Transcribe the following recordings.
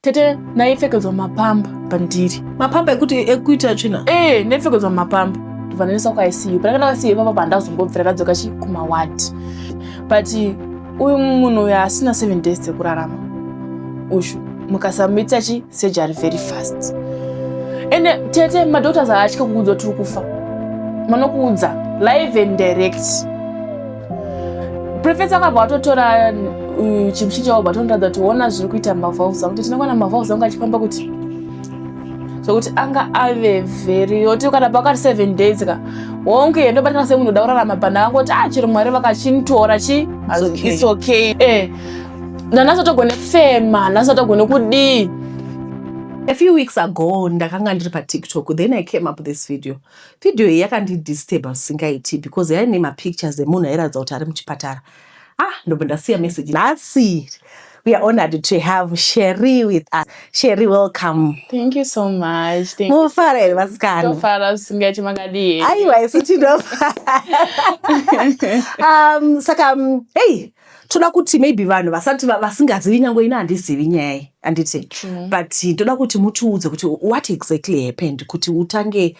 Tete, ndaipfekedzwa mapamba pandiri. Mapamba ekuti ekuita tsvina? Eh, ndaipfekedzwa mapamba. Ndobva ndaendeswa kuICU. Pandakaenda kuICU ipapo pandazombobvira ndadzoka chi kumaward. But uyu munhu uyu asina 7 days dzekurarama. Ushu mukasamuita chi surgery very fast. Ende tete, madoctors haatyi kukuudza kuti uri kufa. Vanokuudza live and direct. Professor akabva atotora chimuchini chavo, vatondiratidza kuti ona zviri kuita mavalves angu. Tete, ndakaona mavalves angu achifamba kuti zvokuti anga ave very oti kana pakati 7 days ka wonge ndobatikana semunhu uda kurarama, but ndakangoti, ah, chero Mwari vakachinitora chi It's okay. It's okay. Ndandasatogone kufema, ndasatogone kudii. A few weeks ago ndakanga ndiri paTikTok, then I came up this video. Video iyi yakandidisturba zvisingaiti because yaine mapictures emunhu airatidza kuti ari muchipatara. Ah, ndobva ndasiya message. Nhasi we are honored to have Sherry with us. Sherry, welcome. Thank you so much. Thank you. Mufara here, vasikana? Tofara zvisingaiti. Makadii? Aiwa, isu tinofara. Saka hey, toda kuti maybe vanhu vasati vasingazivi, nyange ini handizivi nyaya iyi, handiti? True. But toda kuti mutiudze kuti what exactly happened, kuti utange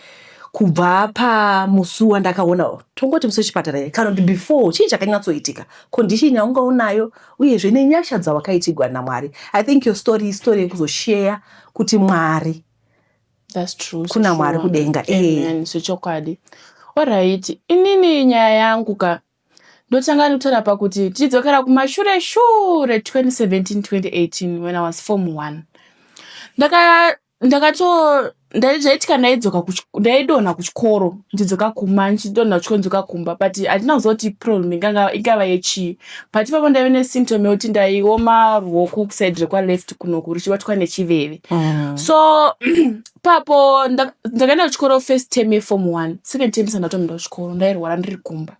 kubva pamusi wandakaona, tongoti musi wechipatara here, kana kuti before, chii chakanyatsoitika, condition yaunga unayo, uyezve nenyasha dzawakaitigwa naMwari. I think your story istory yekuzosheya kuti Mwari That's true. Kuna Mwari kudenga, eh. Amen, zvechokwadi. Alright, inini nyaya yangu ka ndotanga nekutaura pakuti tichidzokera kumashure shure 2017 2018, when I was form one, ndaka ndakato zvaitika ndaidzoka ndaidonha kuchikoro, ndichidzoka kumba, ndichidonha kuchikoro, ndidzoka kumba, but handina kuziva kuti problem ingava yechii. But ipapo ndaive nesymptom yekuti ndaioma ruoko kuside rekwaleft kunoku, richibatwa nechiveve. So papo ndakaenda kuchikoro first term yeform one. Second term sandatoenda kuchikoro, ndairwara ndiri kumba.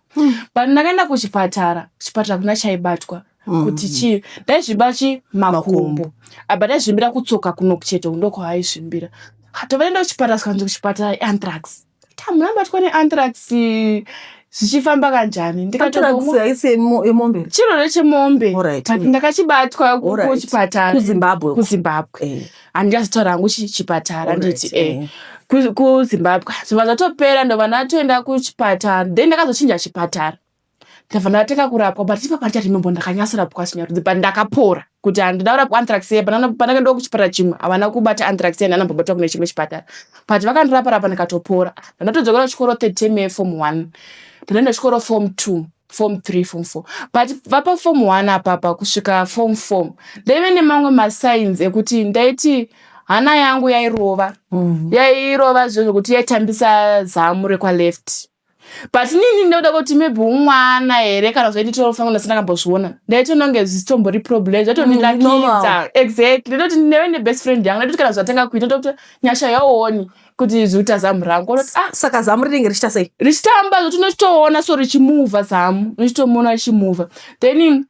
But ndakaenda kuchipatara, kuchipatara kuna chaibatwa kuti chii, ndaizvimba chi makumbo apa, ndaizvimbira kutsoka kuno chete, ndokwawaizvimbira. Tobva kuchipatara, sikanzi kuchipatara ianthrax. Hamuna batwa neanthrax, zvichifamba kanjani? Anthrax haisi yemombe? Chirwere chemombe. But ndakachibatwa kuchipatara. KuZimbabwe? KuZimbabwe. Handingazotaura hangu chipatara. Nditi kuZimbabwe zvobva zvatopera, ndobva ndatoenda kuchipatara, then ndakazochinja chipatara, ndabva ndatanga kurapwa. But ipapo handicharimembo ndakanyatsorapwa sinyarudzi, but ndakapora kuti handida kurapwa anthrax iya. Pandakaendawo kuchipatara chimwe, havana kubata anthrax iya, ndanambobatwa kune chimwe chipatara, but vakandirapa rapa, ndikatopora. Ndatodzokera kuchikoro third term yeform one, ndandaenda kuchikoro form two, form three, form four. But vapa form one apapa kusvika form four, ndaive nemamwe masigns ekuti ndaiti hana yangu yairova, yairova zvo zvokuti yaitambisa zamu rekwaleft. But inini ndoda kuti maybe umwana here kana zvainditofanira ndasina kambozviona, ndaitoona kunge zvisitombori problem, zvatondinakidza. Normal. Exactly. Ndototi ndaive nebest friend yangu, ndaitoti kana zvatanga kuita, ndototi, "Nyasha, yaoni kuti zvikuita zamu rangu?" Ototi, "Ah." Saka zamu rinenge richiita sei? Richitamba zvoti unochitoona so richimuvha zamu, unochitomuona richimuvha. Then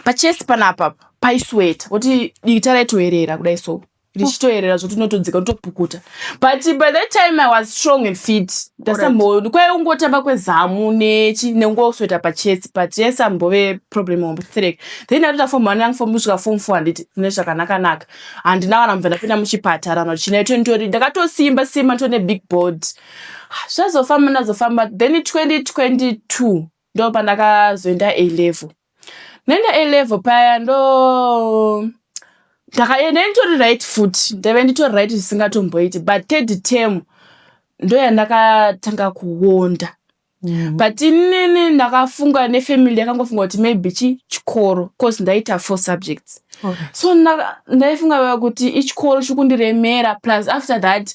pachest panapa paisweta kuti dikita raitoerera kudai, so richitoerera zvoti unotodzika, unotopukuta. But by that time I was strong and fit. Ndasambo kwaingotamba kwezamu nechi nengosweta pachest, but yaisambove problem hombe. Then ndatoita form one yangu, form kusvika form four, handiti mune zvakanaka-naka, handina kana mubva ndapinda muchipatara kana china tonditori, ndakatosimba simba, nditone big board. Zvazofamba, ndazofamba, then 2022 ndo pandakazoenda A level. Ndaenda A level paya, ndo ndaive nditori right futi, ndaive nditori right zvisingatomboiti. But third term ndo yandakatanga kuonda. But inini ndakafunga, nefamily yakangofunga kuti maybe chikoro, cause ndaita four subjects. So ndaifunga kuti ichikoro chiri kundiremera. Plus after that,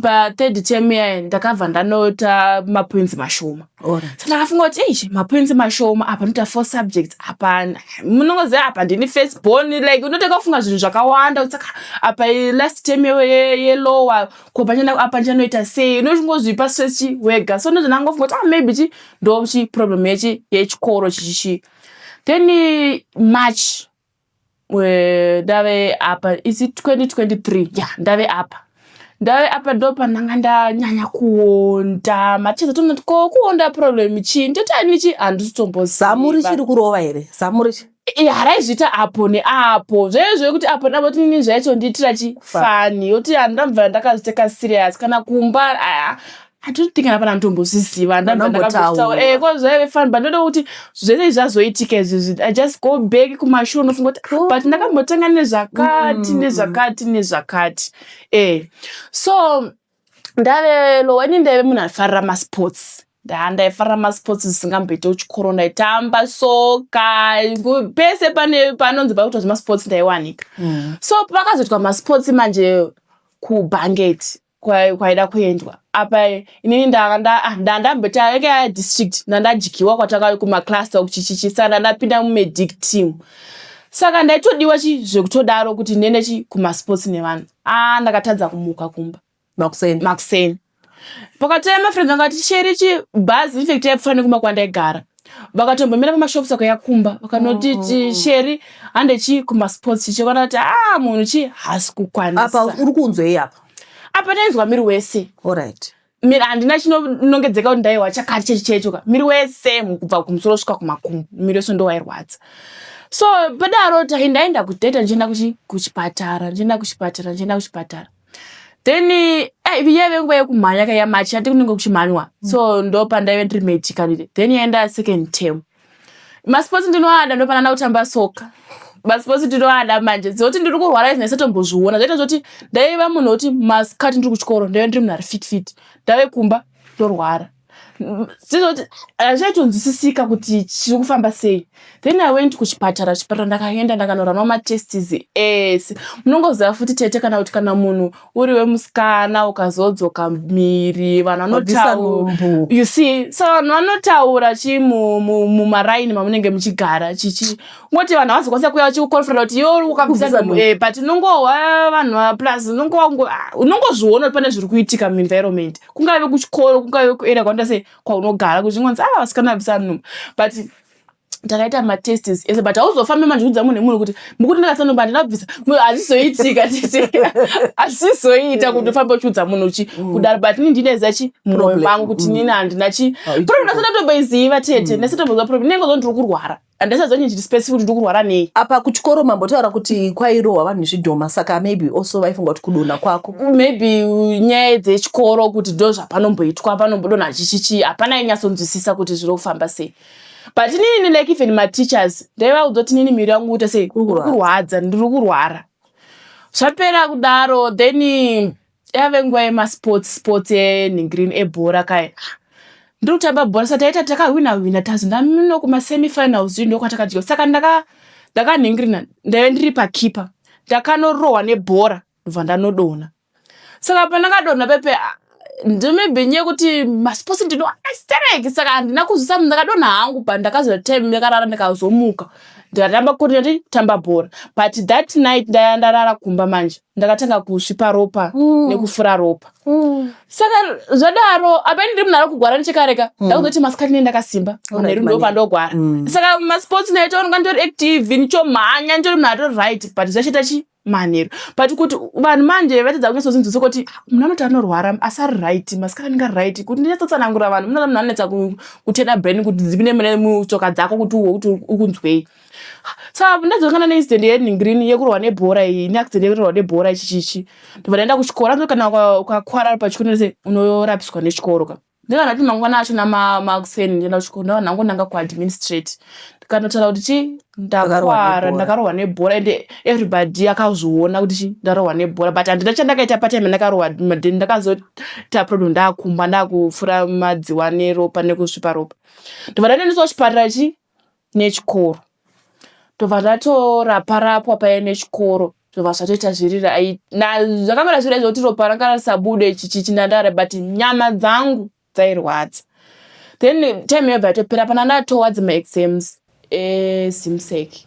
pathird term yaya ndakabva ndanota mapoints mashoma. So ndakafunga kuti eish, mapoints mashoma apa, ndoita four subjects apa, munongoziva apa ndini first born, like unotanga kufunga zvinhu zvakawanda kuti saka apa last term yelower ko apa ndichanoita sei? Unochingozvipa stress chi wega. So ndozvandangofunga kuti, ah, maybe chi ndo chi problem yechi yechikoro chichichi. Then March ndave apa, is it 2023? Yeah, ndave apa, ndave apa, ndo pandanga ndanyanya kuonda. Maticha tonoti, "Ko kuonda problem chii?" Ndotani chi handisi Zamu tomboziva. Richiri kurova here zamu richi? Haraizviita apo neapo, zvaive zvekuti apo neapo tinini zvaitondiitira chi funny, yoti handambva ndakazviteka serious. Kana kumba, I don't think hapana ndombozviziva. Ndambva ndakazvitaura ko zvaive funny, but ndoda kuti zvese zvazoitika izvizvi, I just go back kumashure, unofunga kuti, "Ah, but ndakambotanga nezvakati, nezvakati, nezvakati." So ndave lower, ini ndaive munhu aifarira masports. Ndaifarira masports zvisingamboite. Kuchikoro ndaitamba soka, pese pane panonzi pakuitwa zvemasports ndaiwanika. So pakazoitwa masports manje kuBanket kwaida kuendwa apa, inini ndandamboti yanga yadistrict, ndandadyiwa kwataka kumacluster kuchichichi, saka ndandapinda mumedic team, saka ndaitodiwa chi zvekutodaro kuti ndiende chi kumasports nevanhu. A, ndakatadza kumuka kumba. Makuseni? Makuseni. Pakatouya mafriends angati sheri chi bhazi, infact yaipfuura nekumba kwandaigara, vakatombomira pamashops akauya kumba, vakanoti sheri, hande chi kumasports. Chichikwana kuti a munhu chi haasi kukwanisa. Apa uri kunzwei apa? Apa ndainzwa miri wese. Miri, handina chinonongedzeka kuti ndaiwa chakati chechi chechoka, miri wese kubva kumusoro kusvika kumakumbo, miri wese ndowairwadza. So padaro ndaenda kudheta, ndichienda kuchipatara, ndichienda kuchipatara, ndichienda kuchipatara. Then yaive nguva yekumhanya kaya, March ati kunenge kuchimhanywa. So ndo pandaive ndiri medical. Then yaenda second term, masports ndinoada, ndopanda kutamba soka, masports ndinoada. Manje zoti ndiri kurwara izvi ndaisatombozviona. Zvaita zvoti ndaiva munhu wekuti masikati ndiri kuchikoro ndaiva ndiri munhu ari fit fit, ndave kumba ndorwara. Zizoti hazvaitonzwisisika kuti chiri kufamba sei. Then I went kuchipatara. Chipatara ndakaenda, ndakanoranwa matests ese. Munongoziva futi tete, kana kuti kana munhu uri wemusikana ukazodzoka miri, vanhu Wabvisa vanotaura. nhumbu. You see, so vanhu vanotaura chi mumaraini mamunenge muchigara chichi, ngoti vanhu havazokwanisa kuuya vachikuconfronta kuti iwe uri wakabvisa Kubvisa nhumbu. nhumbu. But unongohwa vanhu plus unongozviona kuti pane zviri kuitika muenvironment, kungave kuchikoro, kungave kuarea kwaunda sei kwaunogara, kuti zvingonzi, "Ah, vasikana vabvisa nhumbu." But ndakaita matests ese, but hauzofambi manje kuudza munhu nemunhu kuti mukuti ndakabvisa nhumbu, handina kubvisa. Hazvizoitika tete, hazvizoita kuti ufambe uchiudza munhu chi kudaro. But ini ndinaiziva chi mumwoyo Problem. mangu kuti nini handina chi problem. Ndasatomboiziva tete, ndasatomboziva problem. Ndinenge ndiri kurwara, handisaziva chinhu chiri specific kuti ndiri kurwara nei. Apa kuchikoro mambotaura kuti kwairohwa vanhu nezvidhoma, saka maybe also vaifunga kuti kudonha kwako. Maybe nyaya dzechikoro, kuti ndo zvapanomboitwa, panombodonha chichichi, hapana inyatsonzwisisa kuti zviri kufamba sei. But inini, like even mateachers ndaivaudza kuti inini miri yangu kuita sei? Uri kurwadza. Kurwadza, ndiri kurwara. Zvapera kudaro, then yave nguva yemasports, sports enhingirini, ebhora kaya. Ndiri kutamba bhora, saka taita takahwina hwina, tazoenda mino kumasemifinals, ndo kwatakadyiwa. Saka ndakanhingirina, ndaive ndiri pakipa, ndakanorohwa nebhora, ndobva ndanodonha. Saka pandakadonha pepe, maybe nyaya yekuti masports ndino astereki, saka handina kuzvisa, ndakadonha hangu. But ndakazoita time ndakarara, ndikazomuka, ndikatamba kuti tamba bhora. But that night ndaya ndarara kumba manje, ndakatanga kusvipa ropa nekufura ropa. Saka zvadaro, apa ini ndiri munhu ari kugwara nechekareka, ndakuzoti masikati nee ndakasimba, manheru ndo manheru. pandogwara. Saka masports ndaitaoneka ndori active, ndichomhanya, nditori munhu atori right, but zvachiita chi manheru. But kuti vanhu manje vatadza kunyatsozinzwisa kuti, "Ah, munhu anoti anorwara asi ari right, masikati anenge ari right." Kuti ndinyatsotsanangurira vanhu, munhu munhu anonetsa kutena brain kuti dzipinde mune mutsoka dzako kuti uhwe kuti ukunzwei. Saka ndadzokana neincident yenhingirini, yekurwa nebhora iyi, neaccident yekurwa nebhora ichichichi, ndobva ndaenda kuchikoro. Anoti kana ukakwara pachikoro se unorapiswa nechikoro ka. Ndikana kuti mangwana acho namakuseni ndienda kuchikoro, ndava ndangonanga kuadministrate, ndikanotaura kuti chi ndakwara, ndakarohwa nebhora, ende everybody akazviona kuti chi ndarohwa nebhora, but handina chandakaita patime ndakarohwa. Then ndakazoita problem ndakumba, ndakufura madziwa neropa nekusvipa ropa, ndobva ndandoendeswa kuchipatara chi nechikoro, ndobva ndatorapa rapwa paya nechikoro, zvobva zvatoita zviri right. Zvakamira zviri zvokuti ropa ranga risabude chichichi, ndandara, but nyama dzangu dzairwadza. Then time yobva yatopera, pana ndatowards maexams eZIMSEC.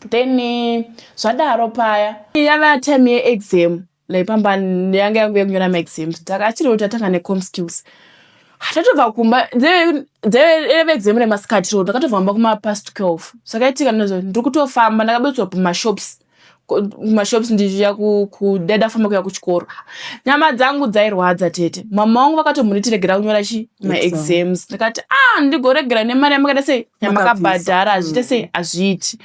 Then zvadaro paya yava time yeexam, like pamba yanga yangu yekunyora maexams, takachiri kuti tatanga necom skills. Tatobva kumba, dzeve exam remasikati ro, ndakatobva kumba kumapast 12. Zvakaitika ndozvo, ndiri kutofamba, ndakabetswa pamashops. Kumashops ndichiya kudada famba kuya kuchikoro. Nyama dzangu dzairwadza tete. Mama vangu vakatombonditi regera kunyora chi maexams. Ndikati ah ndigoregera nemari yamakaita sei yamakabhadhara hazviite sei hazviiti.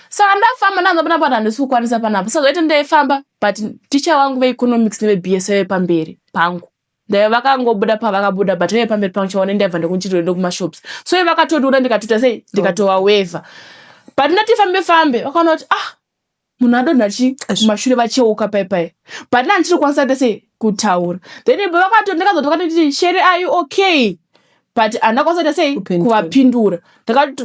Saka ndafamba ndanzwa panapa kuti handisi kukwanisa panapa. Saka zvaiti ndaifamba but ticha vangu veeconomics neveBS vaive pamberi pangu. Ndaiva vakangobuda pavakabuda but vaive pamberi pangu chaona ndaibva ndokunchitoenda kumashops. So ivo vakatodiura ndikatoita sei ndikatowawevha. But ndati fambe fambe vakaona kuti ah munhu adonha chi kumashure vacheuka pai pai. But ndandichiri kukwanisa kuita sei kutaura. Then vakato ndakazoti vakatoti Sherry are you okay? But handina kukwanisa kuita sei kuvapindura.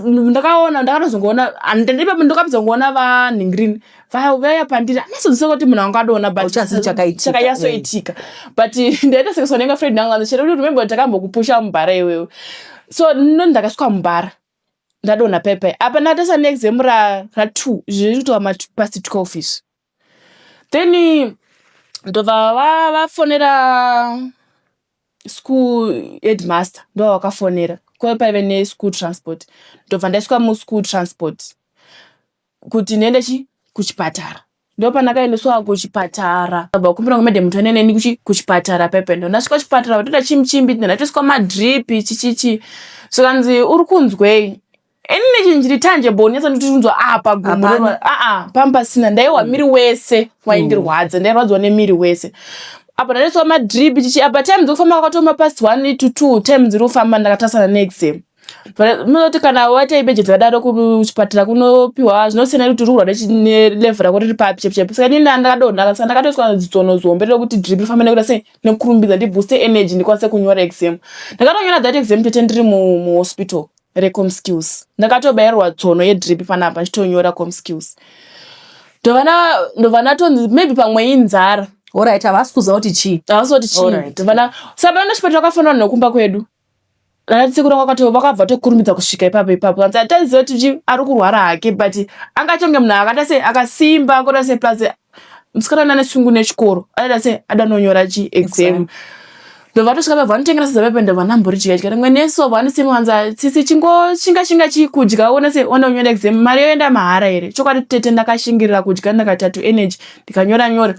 Ndakaona ndakatozongoona ipapo ndakapedza kungoona vanhingirini vaya pandiri handinyatsonzwisisa kuti munhu anga adonha but chakanyatsoitika but ndaitosekeswa nenga friend yangu anzi Sherry remember kuti takambokupusha mubhara iwewe. So no ndakasvika mubhara ndadonha pai pai apa ndakatarisa neexam ra2 zviri kutova past 12 izvi. Then ndobva vafonera school headmaster ndo vakafonera kwaive paive neschool transport ndobva ndaiswa muschool transport kuti ndiende chi kuchipatara ndopandakaendeswa kuchipatara ndobva kumbira madam kuti vaende neni kuchipatara paipai ndasvika kuchipatara vatoita chimuchimbi ndatoiswa madrip chichichi zvikanzi uri kunzwei inini chinhu chiri tangible nyatsa ndichikunzwa apa gumbo aa pamba pasina ndaiwa miri wese waindirwadza ndairwadziwa nemiri wese apa ndatoiswa madrip chichi apa time dzekufamba kwakatoma past 1 to 2 time dziri kufamba ndakatasana neexam munoti kana waita emergency vadaro kuchipatara kunopiwa zvinosiyana kuti uri kurwara nelevel rako riri papi chepo chepo saka inini ndakadonha saka ndakatoiswa zitsono zihombe rekuti drip rifambe nekuita sei nekurumbidza ndibooste energy ndikwanise kunyora exam ndakatonyora that exam tete ndiri muhospital recom skills ndakatobayirwa tsono yedrip panapa ndichitonyora com skills ndobva ndatonzi maybe pamwe inzara Alright, havasi kuziva kuti chii. Havasi kuti chii. Ndobva saka pano chipatara kwakafanana nokumba kwedu. Vana sekuru vangu vakabva vatokurumidza kusvika ipapo ipapo. Kanzi hataiziva kuti chi ari kurwara hake but angatonge munhu akaita sei akasimba akaita sei plus musikana ane shungu nechikoro anoita sei ada nonyora chi exam. Ndobva vatosvika pabva vanotengera sadza pepe ndobva ndamboridya dya rimwe neso vanosema vanzi tsitsi chingoshinga shinga chi kudya uone sei uone kunyora exam mari yoenda mahara here chokwadi tete ndakashingirira kudya ndakaita tu energy ndikanyora nyora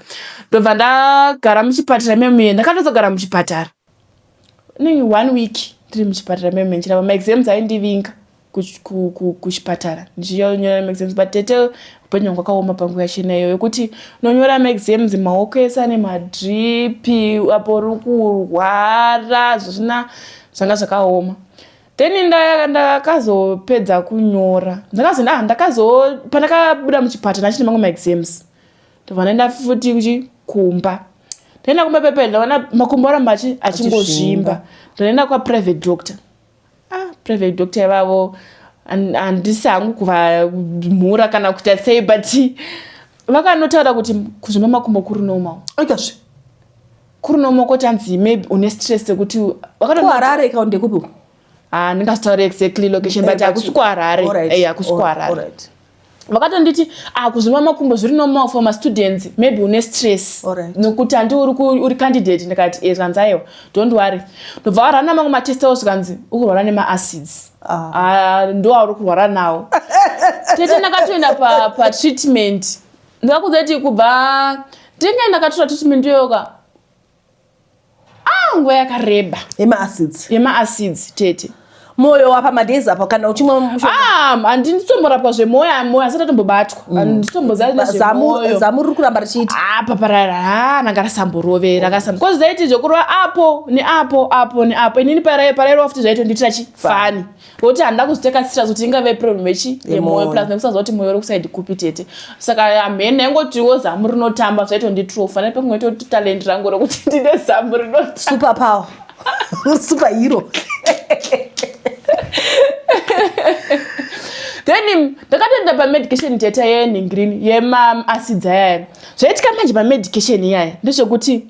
ndobva ndagara muchipatara memuye ndakatozogara muchipatara inenge one week ndiri muchipatara memuye ndichirapa maexams aindivinga kuchipatara ndichinyora maexams but tete upenyu hwangu hwakaoma panguva yachena iyoyo yekuti unonyora maexams maoko ese ane madripi apo uri kurwara zvisina zvanga zvakaoma then ndakazopedza kunyora ndakazo ndakazo pandakabuda muchipatara ndachine mamwe maexams ndobva ndaenda futi kuchi kumba ndaenda kumba pepe ndaona makumbo aramba achingozvimba ndaenda kwaprivate doctor ah private doctor ivavo handisi hangu kuvamhura kana kuita sei but vakanotaura kuti kuzvimba makumbo kuri normal Aikazve. Kuri normal kwoti hanzi maybe une stress yekuti kuHarare ka ndekupi? Ah, ndingazotaura exactly location but hakusi kuHarare. Eh, hakusi kuHarare. Vakatonditi ah kuzvimba makumbo zviri normal for mastudents maybe une stress nokuti handi uri candidate ndikati eh zvanzi aiwa don't worry ndobva warana mamwe matest awo zvikanzi ukurwara nemaacids ah. Ah, ndo auri kurwara nawo tete ndakatoenda patreatment ndakakuudza kuti kubva ndinge ndakatora treatment iyoyoka ah nguva yakareba yemaacids yemaacids tete moyo wapa madays apa kana uchimwa ah handitomborapwa zvemoyo moyo asati atombobatwa handitomboziva nezvemoyo zamu riri kuramba richiita ah paparara ah ranga rasamborove rakasamba because zaiti zvekurova apo neapo apo neapo inini parairova futi zvaitondiitira chi fani ngokuti handina kuzviteka serious kuti ingave problem yechi yemoyo plus nekusaziva kuti moyo uri kusaidi kupi tete saka hamheni ndaingotiwo zamu rinotamba zvaitonditrofa nepekungoitoti talent rangu rokuti ndine zamu rinotamba super power super hero then ndakatoenda pamedication teta yenhingirini yemaacids ayaya zvaitika manje pamedication iyaya ndezvekuti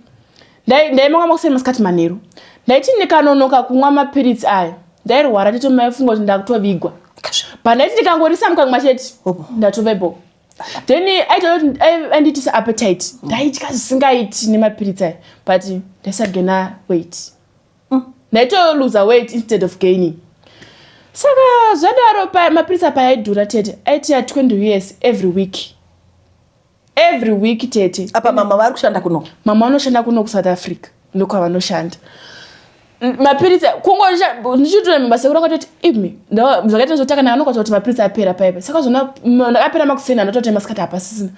ndaimwa makuseni masikati manheru ndaiti ndikanonoka kumwa mapiritsi aya ndairwara titomaifunga kuti ndakutovigwa but ndaiti ndikangorisa mukamwa chete ndatovebo then aitoandiitisa appetite ndaitya zvisingaiti nemapiritsi aya but ndaisagaina weight ndaitoluza weight instead of gaining saka zvadaro mapiritsi apa aidhura tete aiti ya 20 US every week. Every week, tete. Apa mama vari kushanda kuno? Mama vanoshanda kuno kuSouth Africa, ndokwavanoshanda. Mapiritsi kungondichitorememba sekuru akatoti imi zvakaita zvotaka ndakanokwacha kuti mapiritsi apera paipa. Saka zvona apera makuseni, andototi masikati hapasisina.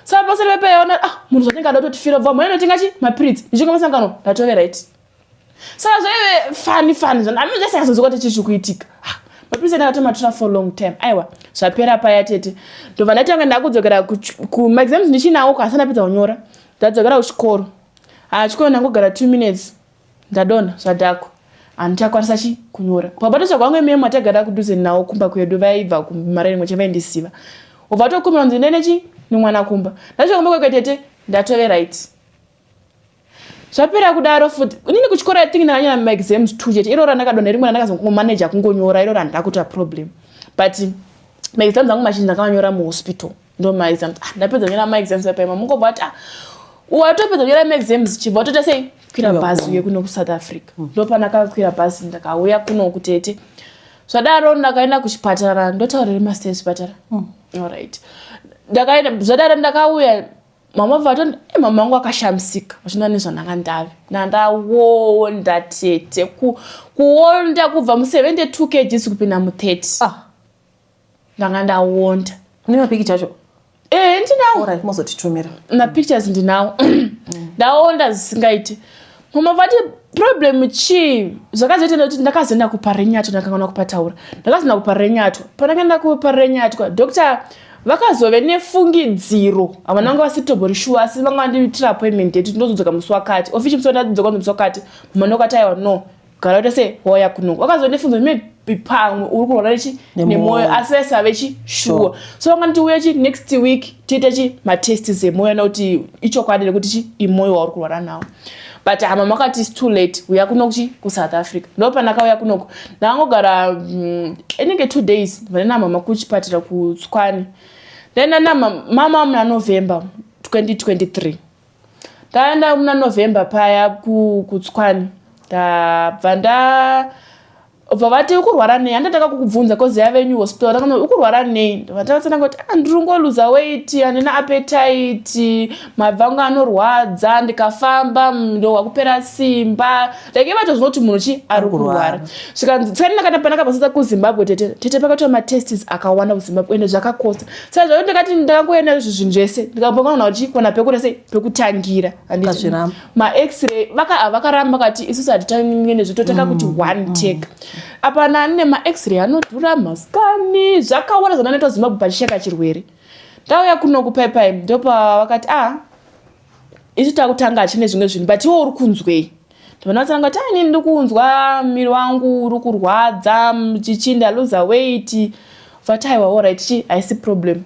Saka pasati paipa yaona, ah, munhu zvatinge ada kutotifira bva mhani notenga chi mapiritsi ndichinga masangano ndatove right. Saka zvaive fani fani zvandasingazonzwa kuti chii chiri kuitika. Ah, mapiritsi ndakatomatora for long time. Aiwa, zvapera paya, tete, ndobva ndatanga ndakudzokera kumaexams ndichinawo asi ndapedza kunyora, ndadzokera kuchikoro. Ah, chikoro ndangogara 2 minutes, ndadonha zvadhakwa, handichakwanisa chi kunyora. Pabatoswa kwangu imemo atagara kudhuze nawo kumba kwedu, vaibva kumaraini mwache, vaindisiva, ubva tokumbira kunzi ndende chi nemwana kumba. Ndasvika kumba kwekwe, tete, ndatove right. Zvapera kudaro futi, inini kuchikoro, I think ndakanyora maexams two chete. Iroro randakadonha, rimwe randakazongomaneja kungonyora, iroro handina kuita problem, but maexams angu mazhinji ndakavanyora muhospital. Ndo maexams, ah, ndapedza kunyora maexams apaima, mungobva kuti, ah, watopedza kunyora maexams, chibva watoita sei, kwira bhazi uye kuno kuSouth Africa. Ndo pandakakwira bhazi, ndakauya kuno kutete. Zvadaro ndakaenda kuchipatara. Ndotaurire masite echipatara. Alright, ndakaenda. Zvadaro ndakauya, mama vato, mama vangu akashamisika vachina nezvandanga ndave nandawonda, tete. Kuwonda kubva mu72 kgs kupinda mu30. Ah. Ndanga ndawonda. Une mapikicha acho? Eh, ndinawo. Alright, mozotitumira. Mapictures ndinawo. Ndaonda zvisingaiti. Mama vati, "Problem chii?" Zvakazoita nekuti ndakazoenda kuParirenyatwa, ndakangana kupataura. Ndakazoenda kuParirenyatwa. Pandakaenda kuParirenyatwa, doctor vakazove nefungidziro. Havana vanga vasitombori sure, asi vanga vandiitira appointment date, ndozodzoka musi wakati. Official musi wandadzoka musi wakati, mama ndokati, "Aiwa, no, gara uite sei, wauya kuno." Vakazove nefungidziro, maybe pamwe uri kurwara nechi nemwoyo, asi vaisave chi sure. So vanganditi uye chi next week tiite chi matests emwoyo nekuti ichokwadi nekuti chi imwoyo wauri kurwara nawo. But hama makati, "It's too late, uya kuno kuchi kuSouth Africa." Ndo pandakauya kunoko. Ndakangogara inenge 2 days, ndobva mama kuchipatara kuTshwane. Ndaenda namama muna November 2023. Ndaenda muna November paya kuTshwane, ndabva nda bva vati, "Ukurwara nei? Handatanga kukubvunza cause yave new hospital." Ndakana, "Ukurwara nei?" Ndobva tavatsananga kuti, "Ah, ndiri kungoluza weight, handina appetite, mabvi angu anorwadza, ndikafamba ndohwa kupera simba." Like ivato zvinoti munhu chi ari kurwara. Zvikanzi tsani ndakati pandakabva kuZimbabwe, tete, tete, pakaitwa matests akawanda kuZimbabwe, ende zvakakosta. Saka zvekuti ndakati ndakangoenda izvi zvinhu zvese, ndikambongaona kuti kuona pekuita sei, pekutangira, handiti? Ukazviramba. Ma-x-ray vakaramba, vakati, "Isusu hatitange nezvo, totanga kuti one take." Apa nani nema-x-ray anodhura, mascan, zvakawanda zvandanoitwa Zimbabwe pachishaka chirwere. Ndauya kuno kupaipai, ndopavakati, "Ah, isu takutanga hachine zvimwe zvinhu, but iwe uri kunzwei?" Ndobva kuti, "Ah, inini ndiri kunzwa muviri wangu uri kurwadza, chichi, ndaluza weight." Vati, "Aiwa, alright, chi haisi problem,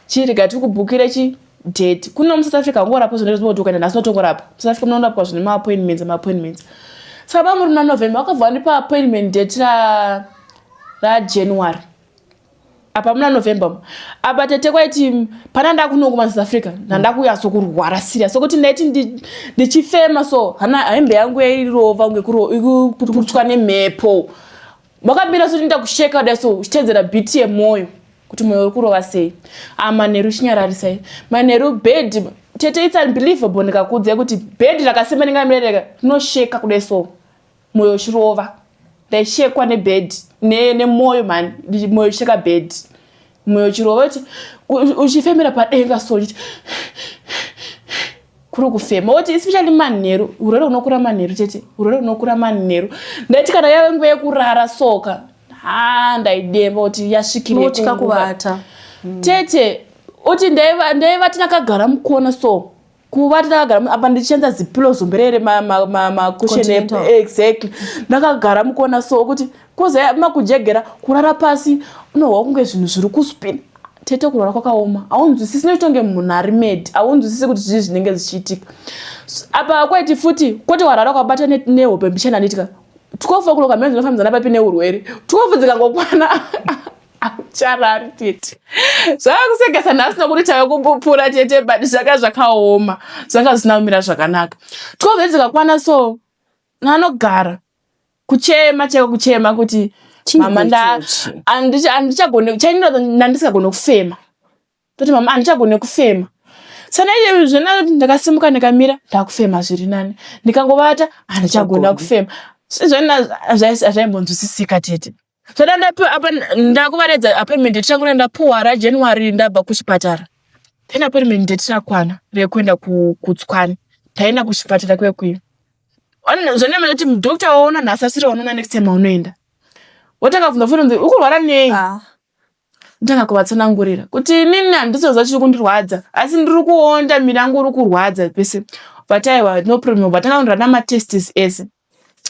chirega tikubhukire chi date kuno muSouth Africa." Ungorapwa zvinoita kuti ukaenda nhasi unotongorapwa. MuSouth Africa munorapwa zvine maappointments, maappointments. Saka pamuri muna November vakabva vandipa appointment date raJanuary. Apa muna November apa, tete, kwaiti pana ndakuno kuma South Africa, ndandakuya sokurwara serious, sokuti ndaiti ndichifema so hana hembe yangu yairova kunge kuputswa nemhepo. Vakamira so ndinoita kusheka kudai so, uchitedzera beat yemwoyo kuti mwoyo uri kurova sei. Ah, manheru chinyararisai, manheru bed, tete, it's unbelievable. Ndikakuudzai kuti bed rakasimba ndingamirereka rinosheka kudai so, mwoyo uchirova. Ndaishekwa nebed nemwoyo mani, mwoyo uchisheka bed, mwoyo uchirova kuti uchifemera padenga so, uchiti kuri kufema kuti especially manheru. Urwere hunokura manheru, tete, urwere hunokura manheru. Ndaiti kana yave nguva yekurara soka, ha, ndaidemba kuti yasvikire. Unotya kuvata. Tete, uti ndaiva tinakagara mukona so, kuva ndakagara apa ndichishandisa zipillow zomberere, macushion. Continental. Exactly, ndakagara mukona so kuti kuze makujegera kurara pasi, unohwa kunge zvinhu zviri kuspina. Tete, kurwara kwakaoma, haunzwisisi nekutonge munhu ari mad, haunzwisisi kuti zvii zvinenge zvichiitika. Apa kwaiti futi kwoti warara kwabata nehope mbichana, handitika 12 o'clock hamene dzinofambidzana papi neurwere. 12 dzikangokwana haucharari, tete. Zvakakusekesa nhasi nokuti tave kupupura, tete, but zvaka zvakaoma, zvanga zvisina kumira zvakanaka. 12 dzikakwana so nanogara kuchema chaiko, kuchema kuti mama handichagone chainira, ndandisingagone kufema. Toti, "Mama, handichagone kufema." Sana zvona ndakasimuka ndikamira ndakufema zviri nani. Ndikangovata handichagona kufema. Zvona hazvaimbonzwisisika tete. Zvada ndapiwa apa ndakuvaredza appointment date rangu randapuwa raJanuary ndabva kuchipatara. Then appointment date rakwana rekuenda kuTswane. Taenda kuchipatara kuya kuya. Zvona kuti doctor waona nhasi asiri waona next time aunoenda. Wotanga kubvunza futi kunzi ukurwara nei? Ah. Ndotanga kuvatsanangurira kuti inini handisi kuziva chiri kundirwadza asi ndiri kuonda miri yangu uri kurwadza pese. But aiwa no problem. Vatanga kundirada matestis ese.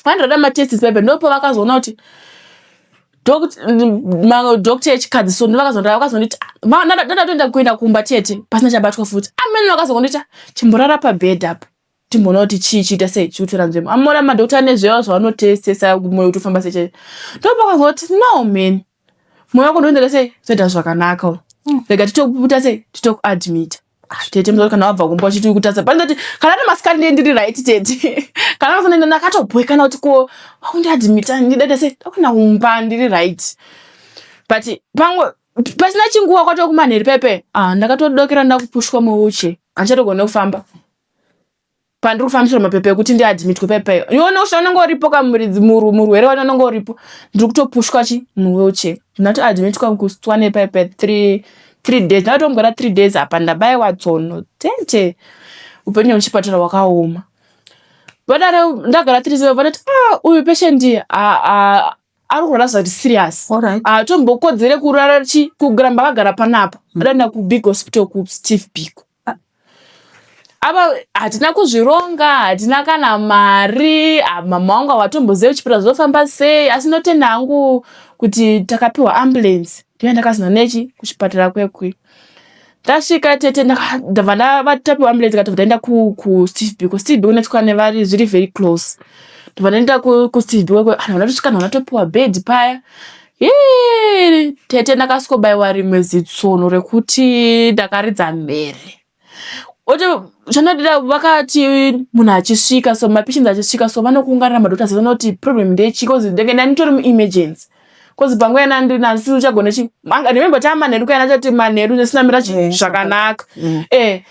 Vandirada matestis pepe ndopavakazoona kuti madoctor echikadzi so ndovakazonditi ndatoenda kuenda kumba tete pasina chabatwa futi. Amene vakazongonditi chimborara pabed apa. Timboona kuti chii chiita sei chikutora nzvimbo. Amona madoctor ane zvewa zvavanotestesa moyo kuti ufamba sei chaicho. Ndopakazoti no man. Moyo wako ndoendera sei zoita zvakanaka. Rega titokuita sei titokuadmita. Tete muzoti kana wabva kumba uchiti kutadza panoti kana ari masikati ndiye ndiri right tete. Kana masikati ndakatobhoekana kuti ko wakundiadmita ndidada sei ndakuna kumba ndiri right. But pamwe pasina chinguva kwatova kumanheru pepe ah ndakatodokera ndakupushwa muwheelchair handichatogona kufamba. Pandiri kufambisirwa mapepa ekuti ndiadmitwe pepe iwe unenge uripo kamuridzi murwere wacho unenge uripo ndiri kutopushwa chi muwheelchair ndatoadmitwa kuStswane pepe 3 days ndakatombogara 3 days apa ndabaiwa tsono tete upenyu hwemuchipatara hwakaoma vadaro ndagara 3 days vanoti ah uyu patient ari kurwara zvati serious haatombokodzere kurara chi kuramba akagara panapa adaenda kubig hospital kuSteve Biko. Apa hatina kuzvironga, hatina kana mari, mama vangu havatombozivi kuchipatara zvinofamba sei asi ndinotenda hangu kuti takapiwa ambulance ndiyo yandakazoenda nechi kuchipatara kwekwe. Tasvika tete ndabva tapiwa ambulance ikatobva taenda kuSteve Biko. Steve Biko neTswane vari zviri very close. Ndobva ndaenda kuSteve Biko kwekwe ndabva ndatosvika ndabva ndatopiwa bed paya. Hii tete ndakasvikobaiwa rimwe zitsono rekuti ndakaridza mhere. Oti chandadira vakati munhu achisvika so mapatients achisvika so vanokuunganira madoctors vanoti problem ndechii cause ndenge ndanditori muemergency cause panguva yana ndiri nasi uchagona chi remember tamanheru kuyana chati manheru ndisina mira chi zvakanaka eh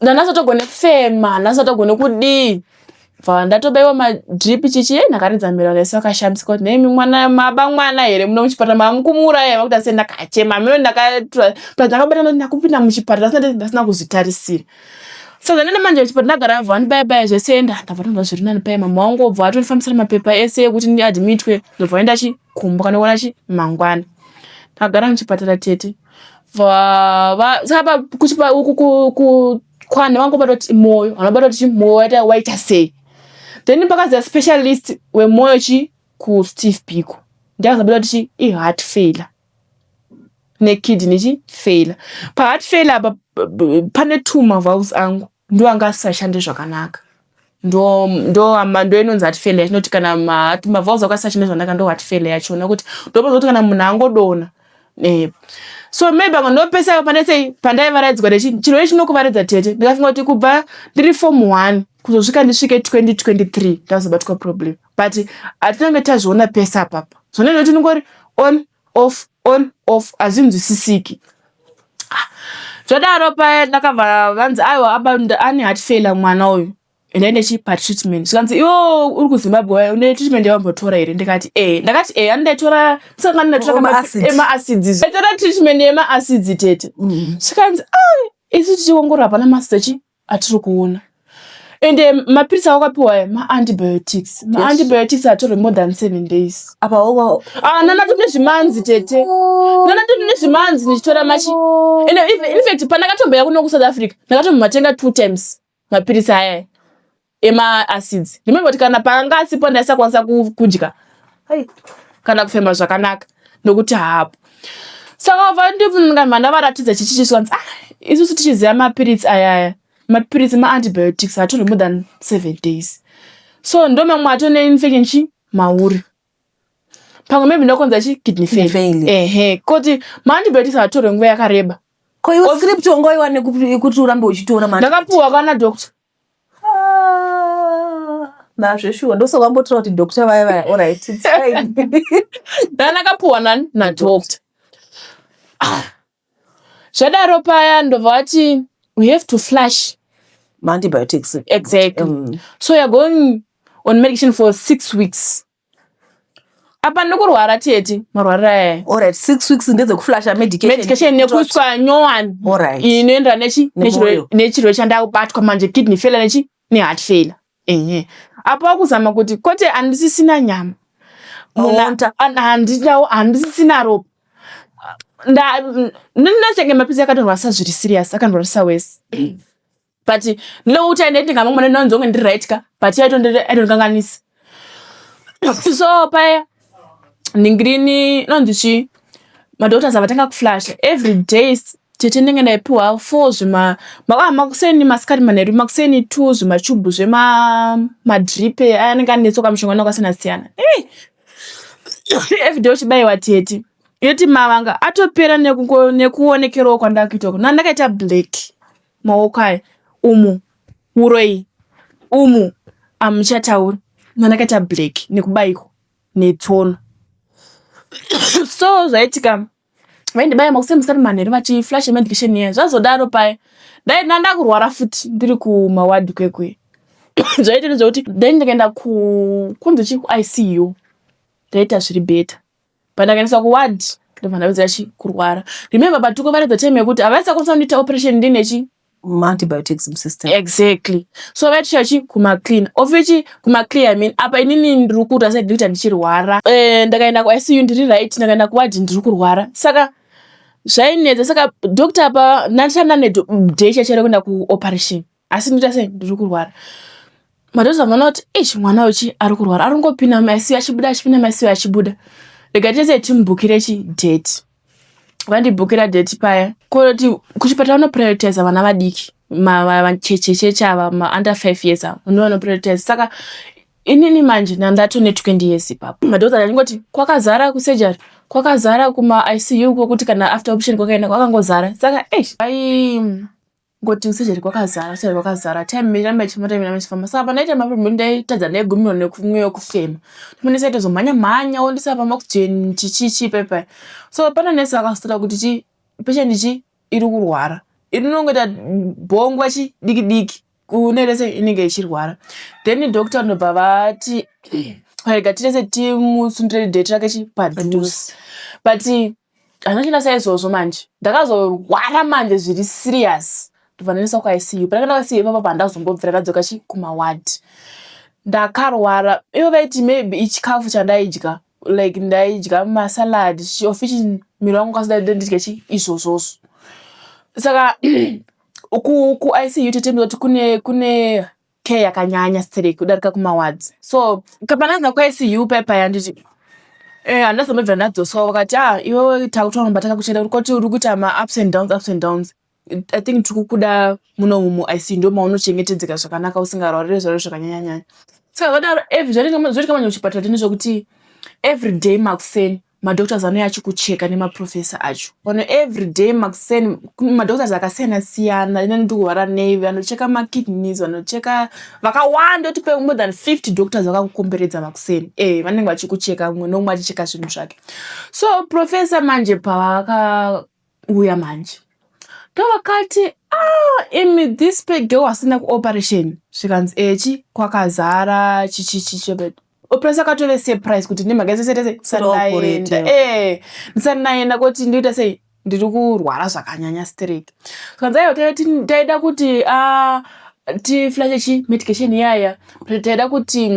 ndandasatogone kufema ndasatogone kudii bva ndatobaiwa madrip chichi ndakaridza mhere vanhu vese vakashamisika kuti nhaimi mwana maba mwana here muno muchipatara mamukumuuraya vakuita sei ndakachema mino ndakatura ndakabata ndoti ndakupinda muchipatara ndasina kuzvitarisira so zvandaenda manje kuchipatara ndagara bva vandibaya baya zvese enda ndabva ndonzwa zviri nani paye mama wangu obva atondifambisira mapepa ese ekuti ndiadmitwe ndobva vaenda chi kumba kanoona chi mangwana ndakagara muchipatara tete saka kuchipa uku kwana vangobata kuti moyo vanobata kuti moyo waita waita sei then pakaziva specialist wemoyo chi kuSteve Biko ndiakazobata kuti chi iheart failure nekidney chi failure paheart failure apa pane two mavalves angu ndo anga asisashande zvakanaka ndo ndo ndo inonzi heart failure yatinoti kana mavalves ako asisashande zvakanaka ndo heart failure yachona kuti ndopazoti kana munhu angodona so maybe anga ndopesa pane sei pandaivaraidzwa nechi chirwere chinokuvaridza tete ndikafunga kuti kubva ndiri form 1 kuzosvika ndisvike 2023 ndazobatwa problem but hatinange tazviona pese apapa zvona ndoti ndingori on off on off hazvinzwisisiki zvadaro paya ndakabva vanzi aiwa apa ane heart failure mwana uyu endai nechi patreatment zvikanzi iwo uri kuZimbabwe une treatment yawambotora here ndikati e ndakati e ani ndaitora sangani ndatora emaacids ndaitora treatment yemaacids tete zvikanzi a isu tichiongorora hapana maacids achi atiri kuona ende mapirisi awakapiwa aya maantibiotics maantibiotics atorwe more than 7 days apa wawa ah nana tine zvimanzi tete nana tine zvimanzi ndichitora machi ende in fact pandakatomboya kuno kuSouth Africa ndakatombomatenga 2 times mapirisi aya emaacids remember kuti kana paanga asipo ndaisakwanisa kudya kana kufema zvakanaka nokuti haapo saka bva ndavaratidza chichichi zvikanzi ah isusu tichiziva mapiritsi ayaya mapiritsi maantibiotics hatorwi more than 7 days so ndo mamwe ato neinfection chi mauri pamwe maybe ndokonza chi kidney failure ehe kuti maantibiotics hatorwe nguva yakareba ko iwe script wangoiwane kuti urambe uchitora ndakapuwa kana doctor nazveshuwa ndosaka kuti doctor vaya vaya alright it's fine ndandakapuwa nani nadoctor zvadaro paya ndobva vati We have to flush maantibiotics. Exactly. So you're going on medication for 6 weeks. Apa ndikurwara, tete, marwariro aya. Alright, 6 weeks ndedzekuflasha medication. Medication nekuiswa nyowani inoenderana nechi Nemwoyo. Nechirwere chandakubatwa manje, kidney failure nechi neheart failure. Ehe, apa wakuzama kuti kwete, handisisina nyama. Maonta. Handinawo, handisisina ropa. Ndinasenge mapilisi akatorwasa zviri serious, akandorwasa wese, but ndinokuti aende ngamamwe ndinonzonge ndiri right ka, but aitondikanganisa. So paya ningirini inonzi chi madoctors avatanga kuflasha every day, tete. Ndinenge ndaipiwa four zvima makuseni, masikati, manheru. Makuseni two zvimachubhu zvemadrip aya anenge anetsoka mishonga akasiyana siyana. Every day uchibayiwa, tete. Yeti mavanga atopera nekuonekerawo kwandakuita uku. Nandakaita black maoko aya, umu uroi umu hamuchatauri. Nandakaita black nekubayikwa netsono. So zvaitika, vaindibaya makuseni, masikati, manheru, vachiflasha medication iya. Zvazodaro paya dai ndandakurwara futi ndiri kumawadhi kwekwe. Zvaita nezvekuti dai ndikaenda kunzi chi kuICU ndaita zviri better. Pandakaendeswa kuwadhi ndobva ndawedzera chi kurwara. Remember, patikuvaridza time yekuti havaisakwanisa kundiita operation ndine chi Maantibiotics musystem. Exactly. So vaitisha chi kumaclean of which kumaclear, I mean, apa inini ndiri kuita sei, ndiri kuita ndichirwara. Ndakaenda kuICU ndiri right, ndakaenda kuwadhi ndiri kurwara, saka zvainetsa. Saka doctor apa ndandisati ndane day chacho rekuenda kuoperation, asi ndinoita sei, ndiri kurwara. Madhokota vaona kuti ichi mwana uchi ari kurwara, ari kungopinda muICU achibuda, achipinda muICU achibuda, rega tese timubhukire chi date. Vandibhukira date paya koti kuchipatara vanoprioritiza vana vadiki, vachechecheche ava, maunder 5 years ava ndo vanoprioritize. Saka inini manje nandatone 20 years ipapo. Madhokota achingoti kwakazara kusurgery, kwakazara kumaICU, kwokuti kana after operation kwakaenda kwakangozara. Saka eish, ai ngoti kusurgery kwakazara, surgery kwakazara. Time iramba ichifamba, time iramba ichifamba. Saka pandaita maproblem ndaitadza, ndaigumirwa nemweya wekufema. Manesi aitozomhanya mhanya ondisa pamaoxygen chichichi pepa. So pana nesi akazotaura kuti chi patient chi iri kurwara, inongoita bhongwa chi diki diki kunoita sei, inenge ichirwara. Then doctor ndobva vati rega tirese timusundire date rake chi padhuze, but handina chienda saizvozvo. Manje ndakazorwara manje zviri serious, ndobva ndaendeswa kuICU. Pandakaenda kuICU ipapo handazombobvira ndadzoka chi kumawadhi. Ndakarwara, ivo vaiti maybe ichikafu chandaidya, like ndaidya masalad of which miri wangu kwasida ndidye chi izvozvozvo. Saka kuICU tete kuti kune care yakanyanya stereki kudarika kumawadhi. So pandaenda kuICU paya nditi handazombobvira ndadzoswa. Vakati, "Ah, iwewe takutoramba takakuchengeta koti uri kuita maups and downs, ups and downs. I think tiri kukuda munomu muICU, ndo maunochengetedzeka zvakanaka, usingarwariri zvarwo zvakanyanyanyanya." Saka zvadaro, zvoitika manje kuchipatara tine zvokuti every day makuseni madoctors anouya achikucheka nemaprofesa acho vano. Every day makuseni madoctors akasiyana siyana, inani ndikurwara nei, vanocheka makidneys, vanocheka vakawanda, kuti more than 50 doctors vakakukomberedza makuseni. Vanenge vachikucheka, mumwe nomumwe achicheka zvinhu zvake. So profesa manje pavakauya manje ndovakati, "Ah, imi, this girl asina kuoperation." Zvikanzi echi kwakazara chichichichi. Profesa akatove surprise kuti nemhaka yese sandaenda, ndisati ndaenda kuti ndioita sei, ndiri kurwara zvakanyanya stereki. Zvikanzi aiwa, taida kuti tiflashe chi medication iyaya, taida kuti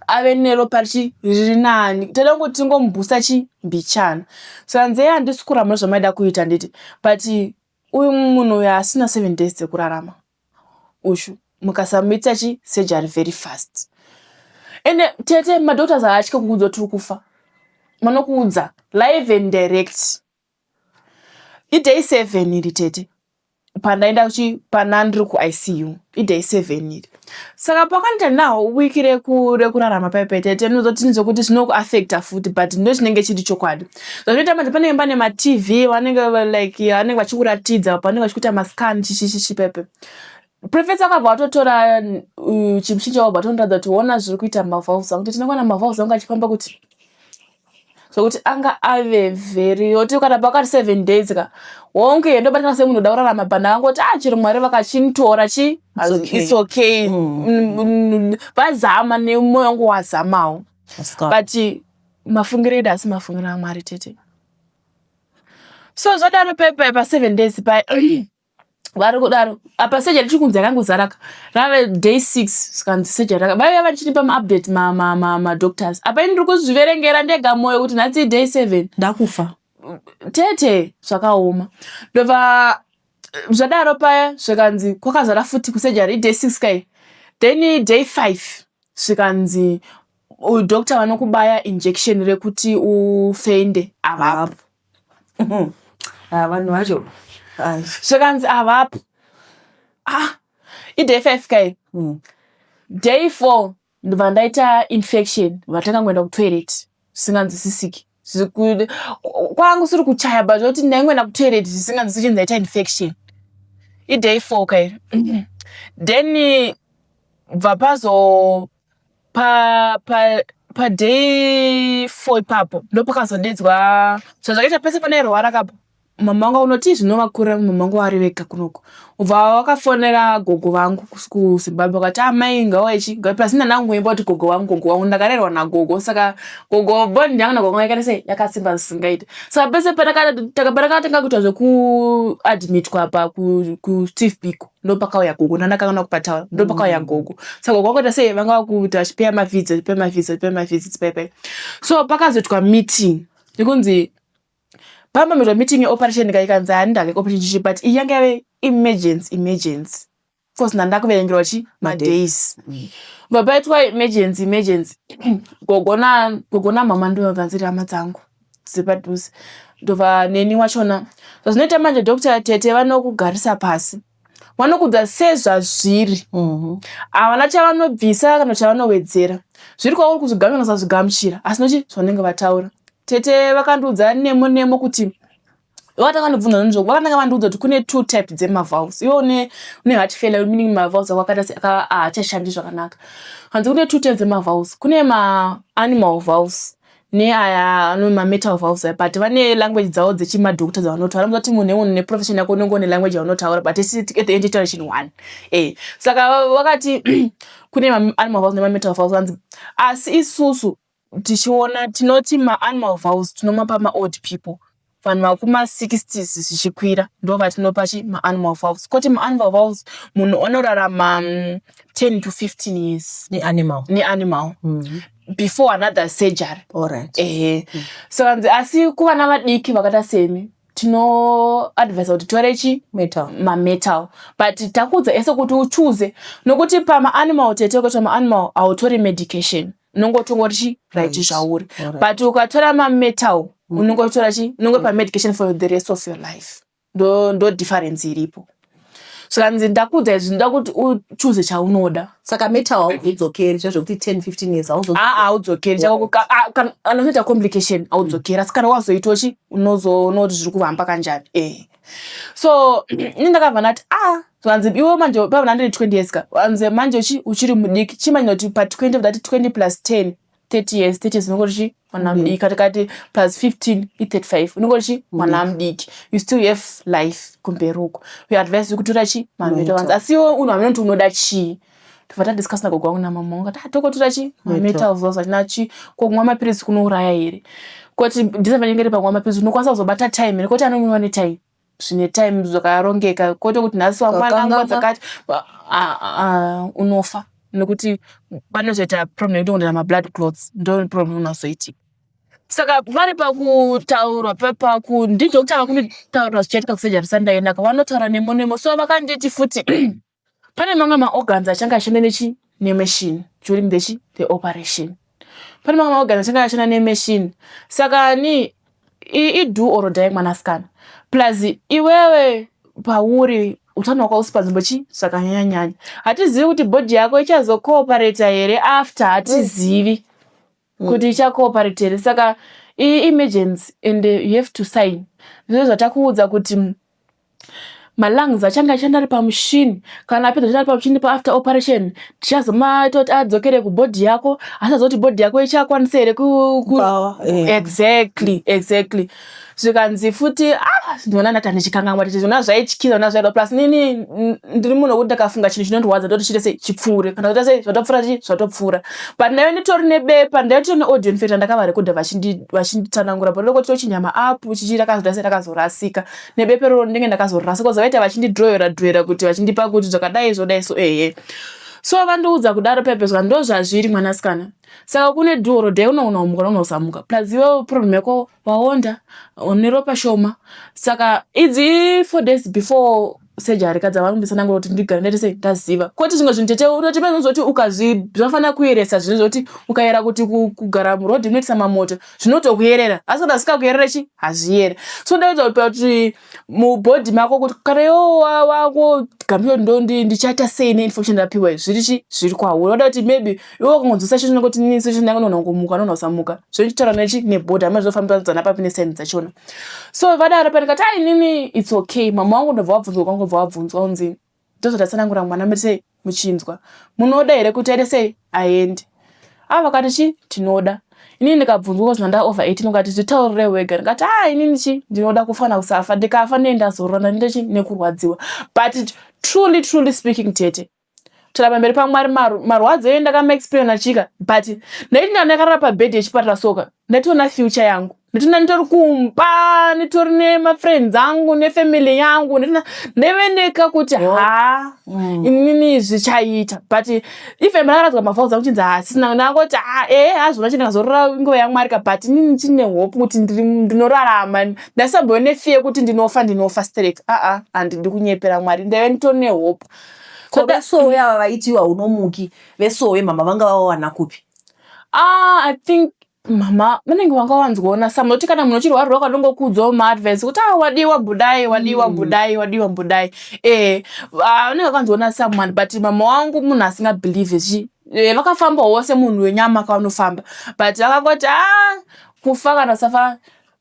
ave neropa richi riri nani, taida kungoti tingomubhusa chi mbichana. Zvikanzi iye, "Handisi kuramba zvamaida kuita, nditi, but uyu munhu uyu asina 7 days dzekurarama ushu mukasamuita chi surgery very fast." Ende tete, madoctors haatyi kukuudza kuti uri kufa, vanokuudza live and direct. Iday 7 iri, tete, pandaenda pana ndiri kuICU, iday 7 iri. Saka pakanita nawo wiki rekurarama paipai, tete, ndinozoti ndezvekuti zvinokuafecta futi, but ndo chinenge chiri chokwadi. Zvazvinoita manje, panenge pane maTV vanenge like vanenge vachikuratidza panenge vachikuita mascan chichichichi paipai. Profesa akabva atotora chimuchinja, wabva atondiratidza kuti ona zviri kuita mavalves angu. Tete, ndakaona mavalves angu achifamba kuti Zvokuti anga ave very yoti kana pakati 7 days ka, wonge ndobatikana semunhu uda kurarama, but ndakangoti, "Ah, chero Mwari vakachinitora chi, It's okay. it's okay." Vazama nemwoyo wangu wazamawo. That's God. But mafungiro edu asi mafungiro aMwari, tete. So zvadaro pepa pa7 days pa vari kudaro, apa surgery tiri kunzi yakangozaraka, rave day 6, zvikanzi surgery vaiva vachinipa maupdate madoctors. Apa ini ndiri kuzviverengera ndega mwoyo kuti nhasi day 7. Ndakufa. Tete, zvakaoma. Ndobva zvadaro paya zvikanzi kwakazara futi kusurgery, day 6 kai. Then day 5 zvikanzi doctor vanokubaya injection rekuti ufende avapo. Ah, vanhu vacho. Ai. Zvikanzi avapo. Ah, iday 5 kai. Day 4 ndobva ndaita infection, vatanga kuenda kutoilet zvisinganzwisisiki. Kwangu siri kuchaya, but zvekuti ndaingoenda kutoilet zvisinganzwisisiki, ndaita infection, iday 4 kai. Then bva pazo pa pa paday 4 ipapo ndopakazodedzwa zvazvakaita pese panairwara kapo mama vangu unoti zvinovakurira, mama vangu vari vega kunoko. Ubva wakafonera gogo vangu kuZimbabwe, vakati, "Amai, ngauye." Pasina ndangoimba kuti gogo vangu, gogo vangu, ndakarerwa nagogo, saka gogo, bond yangu nagogo vangu yakaita sei, yakasimba zvisingaiti. Saka pese parakatanga kuita zvekuadmitwa pa kuSteve Biko, ndopakauya gogo, ndandakaona kupataura, ndopakauya gogo. Saka gogo vakaita sei, vanga vakuita vachipeya mavisits, vachipeya mavisits, vachipeya mavisits paipai. So pakazoitwa meeting yekunzi pamboitwa meeting yeoperation ka, ikanzi handindake operation chichi, but iyi yanga yave emergency, emergency, course ndandakuverengerwa chi madays. Bva paitwa emergency, emergency, gogo na gogo namama ndobva dziri hama dzangu dzepadhuze, ndobva neni wachona. Zvazvinoita manje, doctor, tete, vanokugarisa pasi, vanokudza sezvazviri. Havana chavanobvisa kana chavanowedzera. Zviri kwauri kuzvigamuchira, usazvigamuchira, asi nochi zvanenge vataura. Tete vakandiudza nemo nemo kuti vakatanga ndibvunza nzvo, vakatanga vandiudza kuti kune two type dzemavalves. Iwe une heart failure, meaning mavalves ako akaita haachashandi zvakanaka. Hanzi kune two types dzemavalves, kune maanimal valves neaya ano mametal valves aya, but vane language dzavo dzechimadoctor dzavanotaura. Vanoda kuti munhu nemunhu neprofession yako unenge une language yaunotaura, but at the end itaura chinhu one. Saka vakati kune maanimal valves nemametal valves. Hanzi asi isusu tichiona tinoti maanimal valves tinomapa maold people, vanhu vakuma60s zvichikwira, ndo vatinopa chi maanimal valves. Kwoti maanimal valves munhu anorarama 10 to 15 years. Neanimal. Neanimal, before another surgery. Alright. Ehe, saka nzi asi kuvana vadiki vakaita semi tinoadvisa kuti tore chi Metal. Mametal, but takuudza ese kuti uchuze, nokuti pamaanimal, tete, ukatora maanimal hautori medication, unongotongori chi right zvauri. But ukatora mametal unongotora chi unongo pamedication for the rest of your life. Ndo difference iripo. Saka nzi ndakuudza izvi, ndoda kuti uchuze chaunoda. Saka metal hauzodzokeri zvezvekuti 10 15 years hauzo? Aa, haudzokeri. Kana unoita complication haudzokeri, asi kana wazoitawo chi unozoona kuti zviri kuvamba kanjani. So ini ndakabva ndati, "Ah." Vanzi iwe manje pava ndiri 20 years ka, vanzi manje uchiri mudiki, chimanya kuti pa20 ndati 20 plus 10, 30 years, 30 years unongoti chi mwana mudiki. Katikati plus 15 i35, unongoti chi mwana mudiki, you still have life kumberi uko. We advise kutora chi mametal. Vanzi asi iwe unhu hamene kuti unoda chii. Tobva tadiscuss nagogo wangu namama wangu, kati tokotora chi mametal valves achina chi ko kumwa mapirisi kunouraya here? Koti disadvantage iri pakumwa mapirisi, unokwanisa kuzobata time here? Koti anomwiwa netime, zvine time zvakarongeka, kwete kuti nhasi wangwana nguva dzakati unofa, nekuti panozoita problem yekuti ungoita mablood clots, ndo problem unozoitika. Saka vari pakutaurwa papaku ndidoctor vakunditaurira zvichaitika kusurgery sandaendaka, vanotaura nemo nemo. So vakanditi futi pane mamwe maorgans achange ashanda nechi nemachine during the chi the operation. Pane mamwe maorgans achange ashanda nemachine, saka ni ido or die, mwanasikana. Plus iwewe pauri utano hwako hausi panzvimbo chi zvakanyanya-nyanya, hatizivi kuti body yako ichazocooperata here after, hatizivi kuti ichacooperate here. Saka iyi emergency and you have to sign. Ndizvo zvatakuudza kuti Malungs achange achishanda ari pamushini. Kana apedza kushanda ari pamushini paafter operation, tichazomaita kuti adzokere kubhodhi yako. Asi azoti bhodhi yako ichakwanisa here Kubawa, eh. Exactly. Zvikanzi futi, ah, ndinoona ndati handichikanganwa tete, zvona zvaityisa, zvona zvaida. Plus nini ndiri munhu wekuti ndakafunga chinhu chinondirwadza ndoti chiite sei, chipfuure. Kana zvaita sei, zvatopfuura chi, zvatopfuura. But ndaive nditori nebepa, ndaive nditori neaudio, in fact ndakavarekodha vachinditsanangura. But ndokoti tochinyama app chichi rakazoita sei, rakazorasika. Nebepa iroro ndinenge ndakazorasa because vaita vachindidrowera drowera kuti vachindipa kuti zvakadai zvodai so, ehe. So vandiudza kudaro pepe, zva ndo zvazviri, mwanasikana. Saka kune do or die, unoona kumuka, unoona kusamuka. Plus iwewe problem yako waonda, une ropa shoma. Saka idzi 4 days before surgery kadza vanonditsanangura kuti ndigare ndaite sei, ndaziva. Kwete zvimwe zvinhu tete, unoti pane zvoti ukazvi zvinofanira kuyeresa zvinhu zvoti ukayera kuti kugara murodhi munoitisa mamoto zvinotokuyerera, asi kana zvisingakuyerere chi hazviyeri. So ndaudza kuti mubhodhi mako kuti kana iwewe wangogamuchira kuti ndichaita sei neinformation ndapiwa iyi, zviri chi zviri kwauri. Wada kuti maybe iwe ukangonzwisa chinhu kuti nini situation yangu inoona kungomuka, noona kusamuka, zvochitaura nechi nebhodhi hama zvinofambidzana papi nesaini dzachona. So vadaro pandikati, "Ai, inini it's okay." Mama wangu ndobva wabvunzwa kwangu, bva wabvunzwa kunzi, "Ndozvatatsanangura mwana mese muchinzwa, munoda here kuti aite sei, aende?" A vakati chi, "Tinoda." Inini ndikabvunzwa kuzi nda over 18, ukati zvitaurire wega. Ndikati, "A, inini chi ndinoda kufana kusafa. Ndikafa ndee ndazorora, ndandite chi nekurwadziwa." But truly, truly speaking tete, tara pamberi paMwari, marwadzo enyu ndakamaexplain achika, but ndaiti ndakarara pabhedhi yechipatara soka, ndaitoona future yangu, nditoona nditori kumba, nditori nemafriends angu nefamily yangu. Nditoona ndaive kuti ha, inini zvichaita. But even ndakaradzwa mavows angu chinzi hasisina, ndangoti, "Ha, ehe, hazvona chindakazorora nguva yaMwari ka." But inini chine hope kuti ndinorarama. Ndasambove nefear yekuti ndinofa, ndinofa straight. Aa, handidi kunyepera Mwari, ndaive nditori nehope. Ko vesowe ava vaitiwa unomuki, vesowe mama vanga vawana kupi? Ah, I think mama vanenge vanga wanzwaona some, nokuti kana munhu uchirwarwa ukanongokuudzawo maadvice kuti, "Ah, wadiwa budai, wadiwa budai, wadiwa budai." Vanenge vakanzwaona someone, but mama wangu munhu asingabelieve chi vakafambawo semunhu wenyama kavanofamba, but vakangoti, "Ah, kufa kana usafa,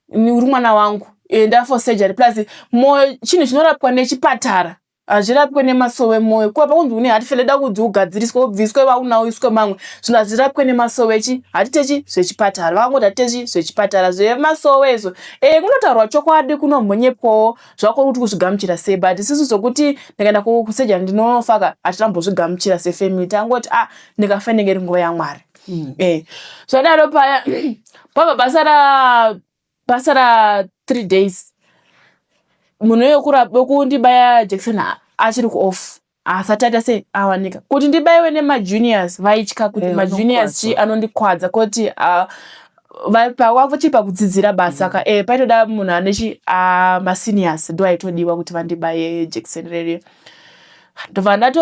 uri mwana wangu, enda for surgery." Plus mwoyo chinhu chinorapwa nechipatara, hazvirapwe nemasowe. Mwoyo kuva pakunzi une heart failure, da kunzi ugadziriswe, ubviswe vaunawo uiswe mamwe, zvinhu hazvirapwe nemasowe chi, hatitechi zvechipatara. Vakangoti hatitechi zvechipatara, zvemasowe izvo kunotaurwa chokwadi, kunomhonyepwawo zvako kuti kuzvigamuchira sei. But isusu zvokuti ndikaenda kusurgery ndinonofaka, hatinambozvigamuchira sefamily. Tangoti, "Ah, ndikafa inenge iri nguva yaMwari." Zvadaro paya pabva pasara 3 days, munhu wekundibaya jekiseni achiri kuoff, asati aita sei awanika kuti ndibaiwe nemajuniors. Vaitya kuti majuniors chi anondikwadza kuti vachiri pakudzidzira basa ka. Paitoda munhu ane chi maseniors ndo aitodiwa kuti vandibaye jekiseni reriyo. Ndobva ndato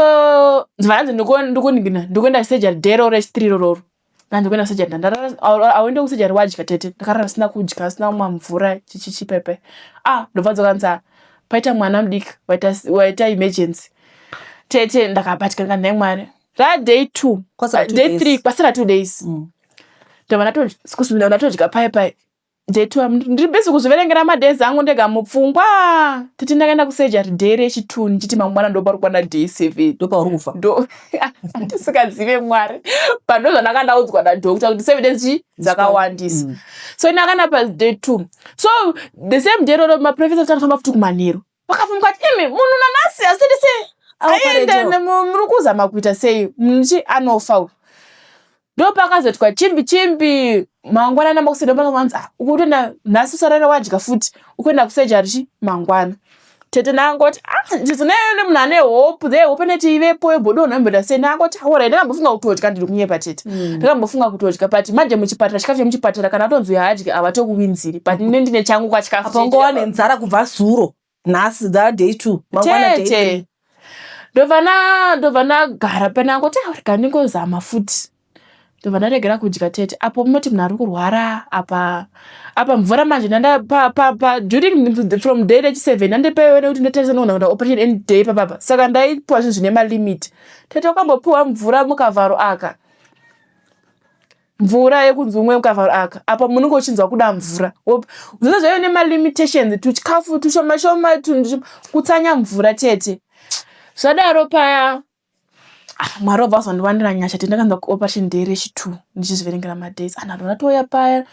ndobva ndanzi ndikuningina ndikuenda surgery day roro rechi3 rororo. Ndandikuenda surgery, ndarara. Auende kusurgery wadya tete. Ndakarara ndisina kudya, ndisina kumwa mvura, chichichipepe. Ah, ndobva dzokanzi paita mwana mudiki waita emergency. Tete, ndakabatika ndikati, "Nhai Mwari." Raday 2, Kwasara 2 day days. 3, kwasara 2 days. Ndobva ndatodya pai pai day 2, ndiri busy kuzviverengera madays angu ndega mupfungwa. Tete, ndakaenda kusurgery day rechi2, ndichiti mangwana ndopari kwana day 7. Ndopauri kufa. Ndo ndisingazive Mwari, but ndo zvandanga ndaudzwa nadoctor kuti 7 days chi dzakawandisa. So ndakaenda paday 2. So the same day roro maprofesa futi anofamba futi kumanheru, vakafamba kuti, "Imi, munhu nanhasi asiti sei aende, muri kuzama kuita sei? Munhu chi anofa uyu." Ndopakazoitwa chimbi chimbi mangwanana makuseni, ndopakanzi, "Ah, ukutoenda nhasi, usarara wadya futi, ukuenda kusurgery chi mangwana." Tete, ndangoti, "Ah, ndizonene munhu ane hope the hope inoti ivepo yobhodonha imboita sei." Ndangoti, "Alright." Ndakambofunga kutodya, ndiri kunyepa tete? Ndakambofunga kutodya, but manje muchipatara, chikafu chemuchipatara kana atonzi haadyi havatokuwinziri, but ine ndine changu kwachikafu. Apa ungowa nenzara kubva zuro, nhasi dza day 2, mangwana day Tete, 3. Ndobva ndagara panangoti, "Ah, rega ndingozama futi." Ndobva ndaregera kudya tete. Apo munoti munhu ari kurwara, apa mvura manje ndanda pa, pa, pa, during from day rechi7 ndandipewe nekuti ndatarisa noona kuita operation any day papapa, saka ndaipiwa zvinhu zvine malimit. Tete, wakambopiwa mvura mukavharo aka. Mvura yekunzi umwe mukavharo aka apa munenge uchinzwa kuda mvura. Zvose zvaive nemalimitations, tuchikafu tushoma shoma, kutsanya mvura tete. Zvadaro paya ah, Mwari wabva wazondiwanira nyasha tete. Ndakanzwa kuoperation day rechi2 ndichizviverengera madays. Anhu vatouya paya,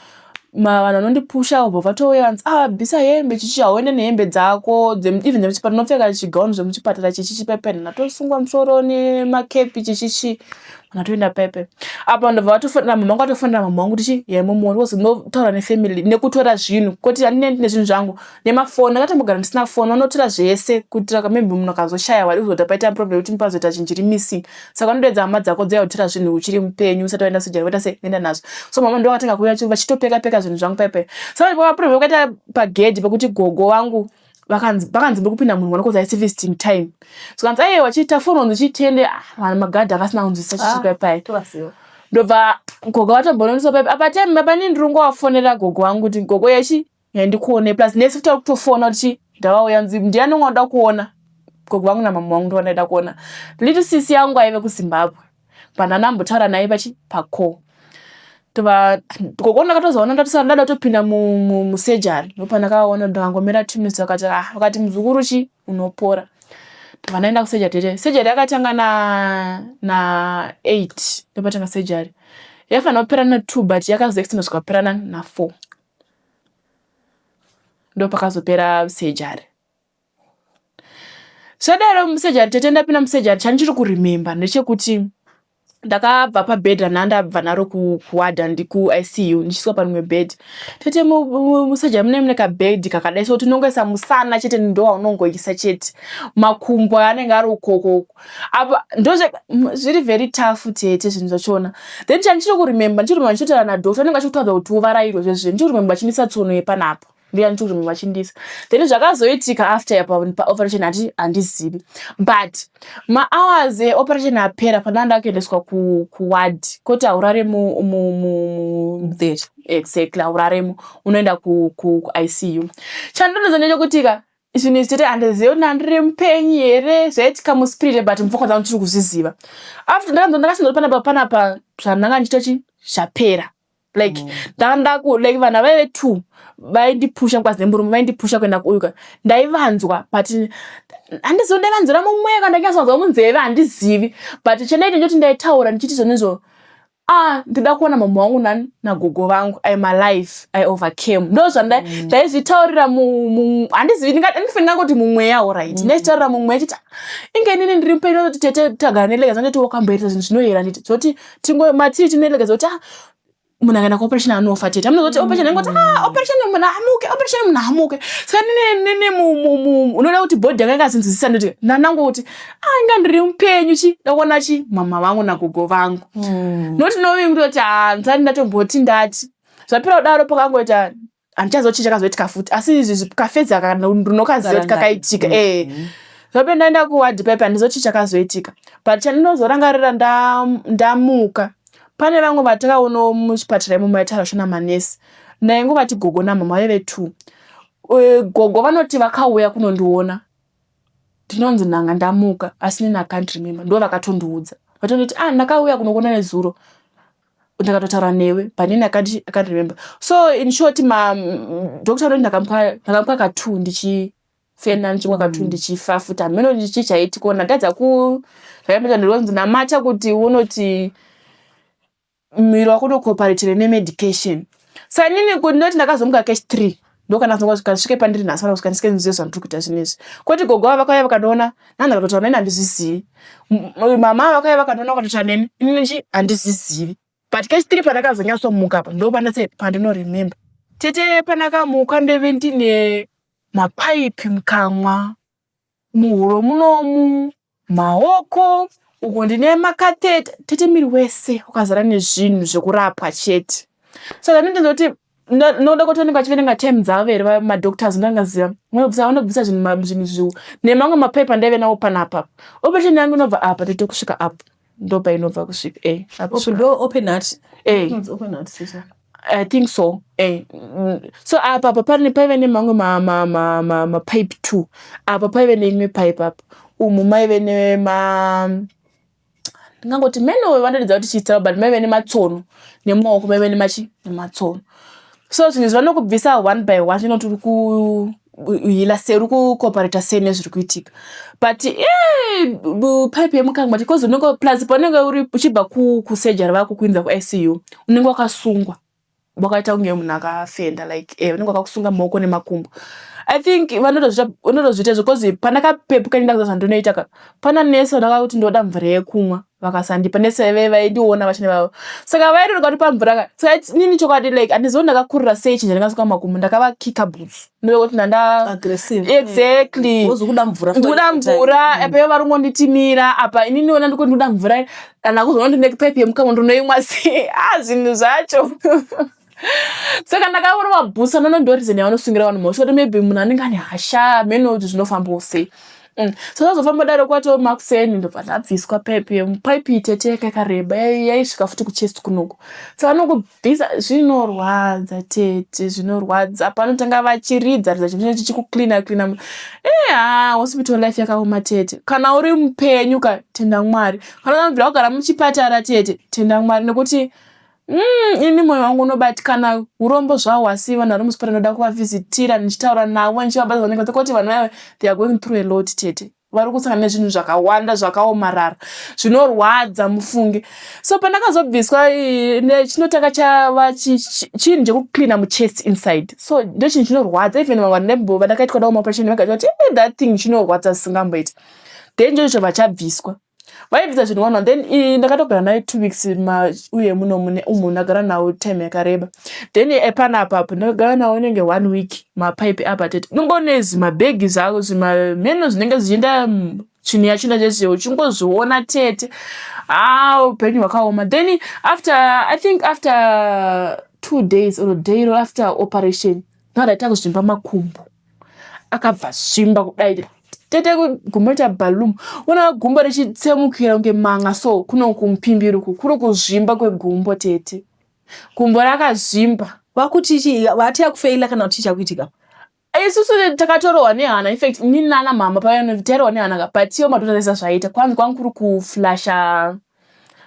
vanhu vanondipusha vobva vatouya vanzi, ah, bvisa hembe chichi, hauende nehembe dzako even dzemuchipatara, unopfeka chigauni zvemuchipatara chichichi paipai. Ndatosungwa musoro nemakepi chichichi, ndatoenda paipai. Apa ndobva vatofonera mama vangu, vatofonera mama vangu kuti chi yaimumoona because ndinotaura nefamily nekutora zvinhu kuti handine ndine zvinhu zvangu nemafoni. Ndakatombogara ndisina foni, vanotora zvese kuitira maybe munhu akazoshaya wari kuzota paita problem yekuti pazoita chinhu chiri missing, saka vanotoedza hama dzako dzouya kutora zvinhu uchiri mupenyu usati waenda surgery, voita sei, voenda nazvo. So mama ndo vakatanga kuuya vachitopeka peka zvinhu zvangu paipai. Saka problem yakaita pagedhi pekuti gogo vangu vakanzi muri kupinda munhu wanokoza isi visiting time. So kanzi aiwa chiita foni wanzi chitende, ah, vanhu magadhi akasina kunzwisisa chichi paipai. Ndobva gogo vatombononisa paipai apa time apa inini ndiri kungovafonera gogo vangu kuti gogo yechi yandikuone, plus nesi futi kutofona kuti chi ndavauya, nzi ndiani wanoda kuona gogo vangu namama vangu ndovandaida kuona. Little sisi yangu aive kuZimbabwe, panhana ambotaura naye pachi pacall. Tova gogo ndakatozoona ndatosara ndada kutopinda musurgery, ndopandakaona ndakangomira 2 minutes, vakati, ah, vakati muzukuru chi unopora. Ndobva ndaenda kusurgery tete. Surgery yakatanga na 8, ndopatanga surgery. Yaifanira kupera na2 but yakazoextenda zvikapera na4, ndopakazopera surgery. Zvadaro musurgery tete, ndapinda musurgery, chandichiri kuremember ndechekuti ndakabva pabhedhi randanga ndabva naro kuward kuICU ndichisvika parimwe bhedhi. Tete, musurgery mune kabhedhi kakadai so, tinongoisa musana chete, ndo waunongoisa chete, makumbo anenge ari ukoko apa. Ndozve zviri very tough tete, zvinhu zvachona. Then chandichiri kuremember, ndichiri kuremember ndichitaura nadoctor, anenge achikutaudza kuti uvarairwe zvezve. Ndichiri kuremember achindisa tsono yepanapa, ndiyo ndichiri kuremember achindisa. Then zvakazoitika after paoperation hati handizivi, but mahours eoperation apera, pandanga ndakuendeswa kuward kwoti haurare mu theatre. Exactly, hauraremo, unoenda kuICU. Chandinoziva ndechekuti ka zvinhu izvi tete, handizivi kuti ndandiri mupenyu here, zvaitika muspirit, but mupfungwa dzangu ndichiri kuzviziva. After ndakanzwa ndakasinza kuti panapa zvandanga ndichitochi zvapera, like ndakandaku like vanhu vaive two vaindipusha mukadzi nemurume, vaindipusha kuenda kuuyuka. Ndaivanzwa but handizivi ndaivanzwira mumweya kana ndainyatsoanzwa munzeve, handizivi. But chandaita ndechoti ndaitaura ndichiti zvonizvo, ah, ndida kuona mama wangu nani nagogo vangu, I'm alive, I overcame. Ndo zvandaizvitaurira. Handizivi, handifanira ndingangoti mumweya, alright, ndaizvitaurira mumweya chiti inge inini ndiri mupenyu. Kuti tete tagara nelega ndoti wakamboita zvinhu zvinoyera, nditi zvoti tingo matiri tinelega kuti ah, munhu akaenda kuoperation anofa tete. Amunozoti operation ingoti, ah, operation munhu amuke, operation munhu amuke. Saka nini unoda kuti body yanga ingazinzwisisa, ndoti ndanangoti, ah, inga ndiri mupenyu chi ndakuona chi mama vangu nagogo vangu, not knowing kutoti ah, ndisati ndatomboti ndati zvapera kudaro. Pakangoita handichaziva chii chakazoitika futi, asi izvi kafedzi aka ndinokaziva kuti kakaitika. Zvape ndaenda kuward paipi, handiziva chii chakazoitika, but chandinozorangarira ndamuka, pane vamwe vatakaonawo muchipatara imomo vaitaura shona, manesi. Ndaingovati gogo namama, vaive two. Gogo vanoti vakauya kunondiona, ndinonzi ndanga ndamuka asi nini I can't remember. Ndo vakatondiudza, vatonditi, ah, ndakauya kunokuona nezuro, ndakatotaura newe, but nini I can't remember. So in short, ma doctor anoti ndakamuka ka2 ndichifena, ndichimuka ka2 ndichifa futi. Hameno chii chaitika, ndatadza ku zvakapita. Ndinonzi namata kuti unoti muviri wako unocooperatire nemedication. Saka inini ndinoti ndakazomuka kechi 3, ndokana kusvika ndisvike pandiri nhasi, kana kusvika ndisvike ndizive zvandiri kuita zvinezvi. Kwoti gogo ava vakauya vakandiona, nani ndakatotaura neni, handizvizivi. Mama vakauya vakandiona, vakatotaura neni, inini chi handizvizivi. But kechi 3 pandakazonyatsomuka apa, ndo pandase pandinoremember tete. Pandakamuka ndeve ndine mapaipi mukamwa, muhuro munomu, maoko uko ndine macatheter tete, miri wese wakazara nezvinhu zvekurapwa chete. Saka ndinototi noda kuti vanenge vachiverenga time dzavo here madoctors, ndangaziva vanobvisa zvinhu zviu nemamwe mapaipi andaive nawo panapa. Operation yangu inobva apa tete kusvika apa, ndo painobva kusvika Ndo open heart. Open heart. I think so. So apa apa pane paive nemamwe mapipe two, apa paive neimwe pipe, apa umu maive nema Ndingangoti meno vanoridza kuti chii but maive nematsono nemaoko maive nemachi nematsono. So zvinhu izvi vanokubvisa one by one zvinoti uri kuhealer sei uri kucooperata sei nezviri kuitika. But pipe yemukanwa because unenge plus paunenge uri uchibva kusurgery vakukuinza kuICU unenge wakasungwa wakaita kunge munhu akafenda like vanenge vakakusunga maoko nemakumbo. I think vanotozviita izvo because pandakapepuka ini ndakuziva zvandinoita ka pana nesi vandakakuti ndoda mvura yekumwa vakasandipa nesi vaindiona vachine vavo saka vaitonoka kundipa mvura ka saka inini chokwadi like handizivi ndakakurira sei chinja ndakasuka makumbo ndakavakika bhutsu ndovekuti ndanda Aggressive. Exactly. Wozokuda mvura. Ndikuda mvura apa ivo vari kungonditimira apa inini ona ndikuti ndikuda mvura kana kuzoona ndine pipe yemukanwa ndinoimwa sei. Ah, zvinhu zvacho. Saka ndakaona mabhutsu anono ndo reason yavanosungira vanhu mhosva kuti maybe munhu anenge ane hasha mheno kuti zvinofambawo sei. So zvazofamba daro kwatoo makuseni ndobva ndabviswa pipe pipe itete yanga yakareba yaisvika futi kuchest kunoku. Saka vanokubvisa zvinorwadza tete zvinorwadza panotanga vachiridza ridza chinhu chichikucleana cleana. Haa hospital life yakaoma tete. Kana uri mupenyu ka tenda Mwari. Kana unobvira kugara muchipatara tete tenda Mwari nekuti ini moyo wangu unobatikana urombo zvawo asi vanhu vari muchipatara ndoda kuvavhizitira ndichitaura navo ndichivabatsira kuti vanhu vaya they are going through a lot tete. Vari kusangana nezvinhu zvakawanda zvakaomarara zvinorwadza mufunge. So pandakazobviswa chinotanga chava chinhu chekucleana muchest inside. So ndochinhu chinorwadza even vamwe vandakaitwa navo maoperation vakaita kuti that thing chinorwadza zvisingamboiti. Then ichocho chobva chabviswa. Vaibvisa zvinhu one then ndakatogara naye 2 weeks uye muno umu ndagara nawo time yakareba. Then panapa apo ndakagara nawo inenge one week mapaipi apa tete. Unenge une zvimabhegi zvako zvimameno zvinenge zvichienda tsvina yachona chaicho uchingozviona tete. Haa upenyu hwakaoma. Then after I think after 2 days or day after operation ndakadaita kuzvimba makumbo. Akabva zvimba kudai tete gumbo riita balloon unoona gumbo richitsemukira kunge manga so kuno kumupimbiri uku kuri kuzvimba kwegumbo tete. Gumbo rakazvimba. Wakuti chii vati yakufeila kana kuti chii chakuitika? Isusu takatorohwa nehana infact inini nana mama paya tairohwa nehana ka but ivo madhota zvaita kwanzi kwangu kuri kuflasha